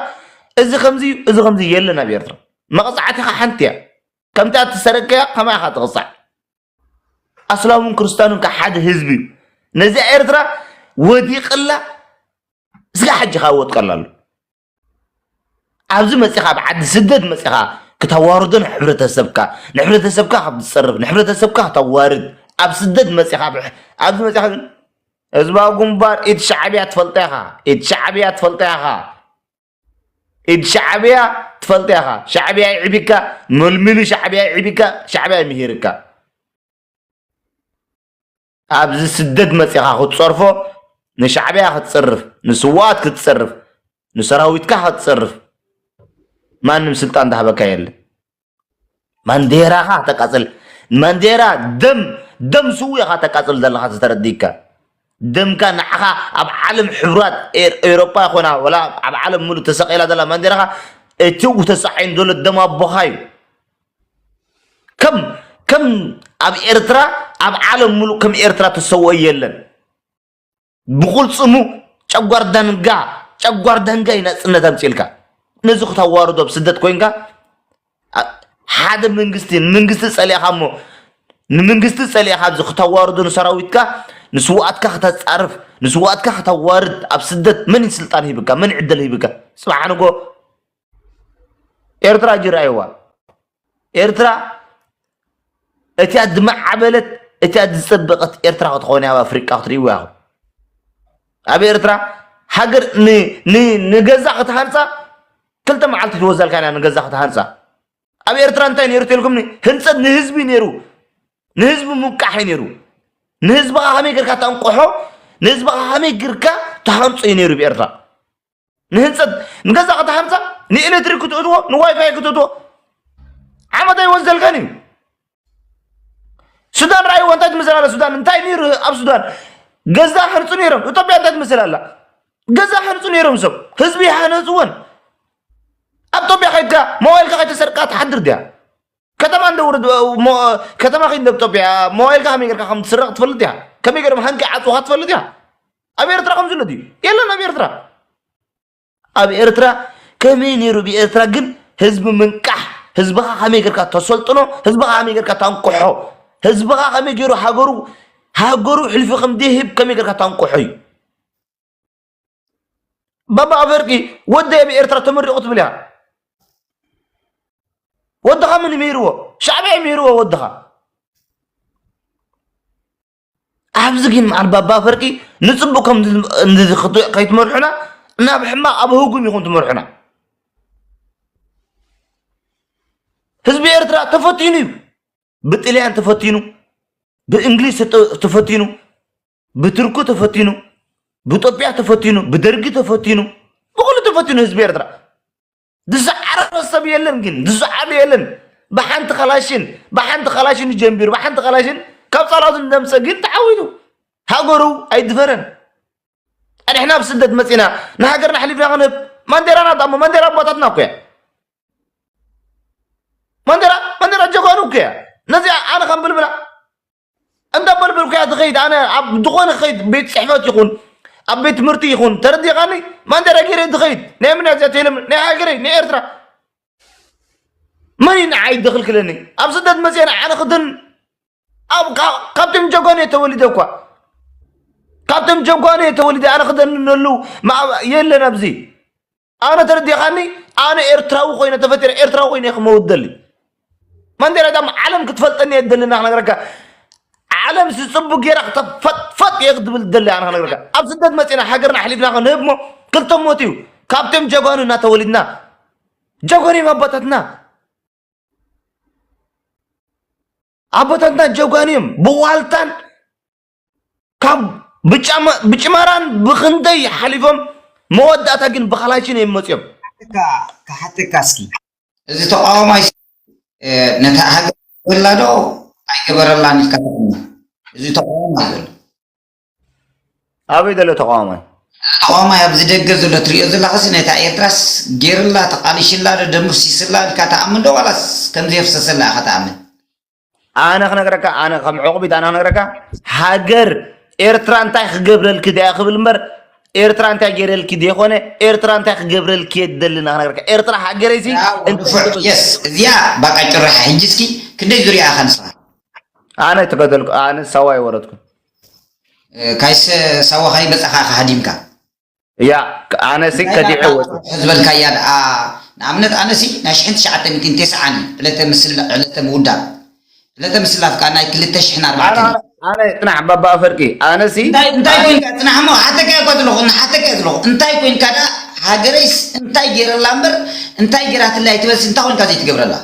እዚ ከምዚ እዚ ከምዚ የለን ኣብ ኤርትራ መቕፃዕትኻ ሓንቲ እያ ከምታ ትሰረቅካያ ከማይ ኢኻ ትቕፃዕ ኣስላሙን ክርስትያኑን ከ ሓደ ህዝቢ እዩ ነዚኣ ኤርትራ ወዲቕላ እስጋ ሕጂ ከ ወጥቀላ ኣሎ ኣብዚ መፂኻ ኣብ ዓዲ ስደት መፂኻ ክተዋርዶ ንሕብረተሰብካ ንሕብረተሰብካ ካብ ትፀርፍ ንሕብረተሰብካ ክተዋርድ ኣብ ስደት መፂኻ ኣብዚ መፂኻ ግን ህዝባዊ ግንባር ኢድ ሻዕብያ ትፈልጣ ኢኻ ኢድ ሻዕብያ ትፈልጣ ኢኻ ኢድ ሻዕብያ ትፈልጣ ኢኻ ሻዕብያ ይዕቢካ መልሚሉ ሻዕብያ ይዕቢካ ሻዕብያ ይምሂርካ ኣብዚ ስደት መፂኻ ክትፀርፎ ንሻዕብያ ክትፅርፍ ንስዋኣት ክትፅርፍ ንሰራዊትካ ክትፅርፍ ማንም ስልጣን ዝሃበካ የለ ማንዴራኻ ተቃፅል ማንዴራ ደም ደም ስው ኢኻ ተቃፅል ዘለኻ ዝተረዲካ ደምካ ንዓኻ ኣብ ዓለም ሕቡራት ኤሮጳ ይኾና ወላ ኣብ ዓለም ሙሉ ተሰቂላ ዘላ ማንዴራኻ እቲ ተሳዒን ዘሎ ደም ኣቦኻ እዩ ከም ከም ኣብ ኤርትራ ኣብ ዓለም ሙሉእ ከም ኤርትራ ተሰውኦ የለን ብቁልፅሙ ጨጓር ዳንጋ ጨጓር ዳንጋ እዩ ናፅነት ኣምፅልካ ነዚ ክተዋርዶ ኣብ ስደት ኮይንካ ሓደ መንግስቲ ንመንግስቲ ፀሊእካ እሞ ንመንግስቲ ፀሊእካ ኣብዚ ክተዋርዶ ንሰራዊትካ ንስዋኣትካ ክተፃርፍ ንስዋኣትካ ክተዋርድ ኣብ ስደት መን ስልጣን ሂብካ መን ዕድል ሂብካ ፅባሕ ንጎ ኤርትራ ጅራይዋ ኤርትራ እቲያ ዝማዕበለት እቲያ ዝፀበቀት ኤርትራ ክትኾን ኣብ ኣፍሪቃ ክትርእይዋ ኢኹም ኣብ ኤርትራ ሃገር ንገዛ ክትሃንፃ ክልተ መዓልቲ ትወዘልካ ኢና ንገዛ ክትሃንፃ ኣብ ኤርትራ እንታይ ነይሩ ተልኩምኒ ህንፀት ንህዝቢ ነይሩ ንህዝቢ ምንቃሕ እዩ ነይሩ ንህዝብኻ ከመይ ገርካ ተንቆሖ ንህዝብኻ ከመይ ገርካ ተሃንፆ እዩ ነይሩ ብኤርትራ ንህንፀት ንገዛ ክትሃንፃ ንኤሌክትሪክ ክትእትዎ ንዋይፋይ ክትእትዎ ዓመት ኣይወዘልካን እዩ ሱዳን ረኣይዎ እንታይ ትመስል ኣላ ሱዳን እንታይ ነይሩ ኣብ ሱዳን ገዛ ሃንፁ ነይሮም ኢትዮጵያ እንታይ ትመስል ኣላ ገዛ ሃንፁ ነይሮም ሰብ ህዝቢ ይሃነፅወን ኣብ ኢትዮጵያ ከይድካ ሞባይልካ ከይተሰርቃ ትሓድር ድያ ከተማ እንደ ውርድ ከተማ ከይድ ኢትዮጵያ ሞባይልካ ከመይ ገርካ ከም ትስረቅ ትፈልጥ እያ ከመይ ገርም ሃንቂ ዓፅኻ ትፈልጥ እያ ኣብ ኤርትራ ከም ዝሎ ድዩ የለን ኣብ ኤርትራ ኣብ ኤርትራ ከመይ ነይሩ ብኤርትራ ግን ህዝቢ ምንቃሕ ህዝብኻ ከመይ ገርካ ተሰልጥኖ ህዝብኻ ከመይ ገርካ ታንቅሖ ህዝብኻ ከመይ ገይሩ ሃገሩ፣ ሃገሩ ሕልፊ ከም ዘይህብ ከመይ ጌርካ ታንቅሖ እዩ። ባባ ኣፈወርቂ ወደይ ኣብ ኤርትራ ተመሪቑ ትብል እያ። ወድኻ መን መሂርዎ? ሻዕብያ መሂርዎ ወድኻ። ኣብዚ ግን መዓል ባባ ኣፈወርቂ ንጽቡቕ ከም እንዚ-፣ እንዚ-፣ ከይትመርሑና፣ ናብ ሕማቕ ኣብ ህጉም ኢኹም ትመርሑና። ህዝቢ ኤርትራ ተፈቲኑ እዩ። ብጥልያን ተፈቲኑ፣ ብእንግሊዝ ተጠ-፣ ተፈቲኑ፣ ብትርኩ ተፈቲኑ፣ ብኢትዮጵያ ተፈቲኑ፣ ብደርጊ ተፈቲኑ፣ ብኹሉ ተፈቲኑ ህዝቢ ኤርትራ። ዝሰዓረ ሰብ የለን ግን፣ ዝሰዓረ የለን። ብሓንቲ ካላሽን፣ ብሓንቲ ካላሽን ጀምቢሩ፣ ብሓንቲ ካላሽን ካብ ጸላእቱ እንደምሰ ግን ተዓዊቱ። ሃገሩ ኣይድፈረን። ኣድሕና ኣብ ስደት መጺና፣ ንሃገርና ኣሕሊፍና ክንህብ፣ ማንዴራና ዳሞ፣ ማንዴራ ኣቦታትና እኮ እያ። ማንዴራ፣ ማንዴራ ጀጋኑ እኮ እያ። ነዚኣ ኣነ ከም ብልብላ፣ እንዳ በልበልኩ እያ ትኸይድ። ኣነ ኣብ ዝኾነ ክኸይድ፣ ቤት ጽሕፈት ይኹን፣ ኣብ ቤት ትምህርቲ ይኹን፣ ተረዲኻኒ? ማንዴራ ገይረ ትኸይድ። ናይ ምንያ እዚኣ ቴሌም-፣ ናይ ሃገረይ፣ ናይ ኤርትራ። መን እዩ ንዓይ ደኽልክለኒ? ኣብ ስደት መጽየ ንዓነ ክድን፣ ኣብ፣ ካ-፣ ካብቶም ጀጋኑ እየ ተወሊደ እኳ። ካብቶም ጀጋኑ እየ ተወሊደ፣ ኣነ ክደንነሉ ማ-፣ የለን ኣብዚ። ኣነ ተረዲኻኒ? ኣነ ኤርትራዊ ኮይነ ተፈጢረ፣ ኤርትራዊ ኮይነ እየ ክመውት ደሊ። ማንዴራ ዳም ዓለም ክትፈልጠኒ እየ ደሊ፣ ንኽነግረካ። ዓለም ሲ ጽቡቅ ጌራ ክተፈጥፈጥ እየ ክትብል ደሊ፣ ኣነ ክነግረካ። ኣብ ስደት መጺና ሃገርና ኣሕሊፍና ክንህብ እሞ ክልተ ሞት እዩ። ካብቶም ጀጋኑ እናተወሊድና፣ ጀጋኑ እዮም ኣቦታትና። ኣቦታትና ጀጋኑ እዮም። ብዋልታን ካብ ብጫማ-፣ ብጭመራን ብኽንደይ ሓሊፎም፣ መወዳእታ ግን ብኻላሽን እዮም መጺኦም። ክሓተካ፣ ክሓተካ እስኪ። እዚ ተቃዋማይ ስ-፣ እ፣ ነታ ሃገር ገበረላ ዶ ኣይገበረላን ኢልካ ትኣምን? እዚ ተቃዋማይ ዘሎ። ኣበይ ዘሎ ተቃዋማይ? ተቃዋማይ ኣብዚ ደገ ዘሎ ትሪኦ ዘለኻሲ ነታ ኤርትራስ ገይርላ ተቃሊሽላ ዶ ደምሲስላ ኢልካ ትኣምን ዶ ዋላስ ከም ዘየፍሰሰላ ኢኻ ትኣምን? ኣነ ክነግረካ፣ ኣነ ከም ዕቑቢት ኣነ ክነግረካ፣ ሃገር ኤርትራ እንታይ ክገብረልኪ ድያ ክብል እምበር፣ ኤርትራ እንታይ ገይረልኪ ዘይኮነ፣ ኤርትራ እንታይ ክገብረልኪ እየ ደልና ክነግረካ። ኤርትራ ሃገረይሲ ያው፣ እንታይ ንፉዕ፣ ክብል የስ፣ እዚኣ ባቃ ጭራሕ። ሕጂ እስኪ ክንደይ ዙርያ ኢኻ ንስኻ? ኣነ ተገደልኩ፣ ኣነ ሳዋ ኣይወረድኩን። እ፣ ካይሰ ሳዋ ካይበጻኻ ኢኻ ሃዲምካ። ያ፣ ኣነሲ እንታይ ከዲዐ ናታ ወጽ-፣ ዝበልካያ ደኣ፣ ንኣብነት ኣነሲ ናይ ሽሕን ትሽዓተ ሚእትን ተስዓን ዕለተ ምስላ-፣ ዕለተ ምውዳብ፣ ዕለተ ምስላፍ ከኣ ናይ ክልተ ሽሕን ኣርባዕተን ኣነ፣ ኣነ ጽናሕ ባባ ኣፈርቂ፣ ኣነሲ እንታይ፣ እንታይ ኣነ ኮይንካ ጽናሕ እሞ፣ ሓተካ እኮ ዘለኹ፣ ንሓተካ እየ ዘለኹ። እንታይ ኮይንካ ደኣ፣ ሃገረይስ እንታይ ገይረላ እምበር፣ እንታይ ገይራትለይ ኣይትበልሲ፣ እንታይ ኮይንካ ዘይትገብረላ?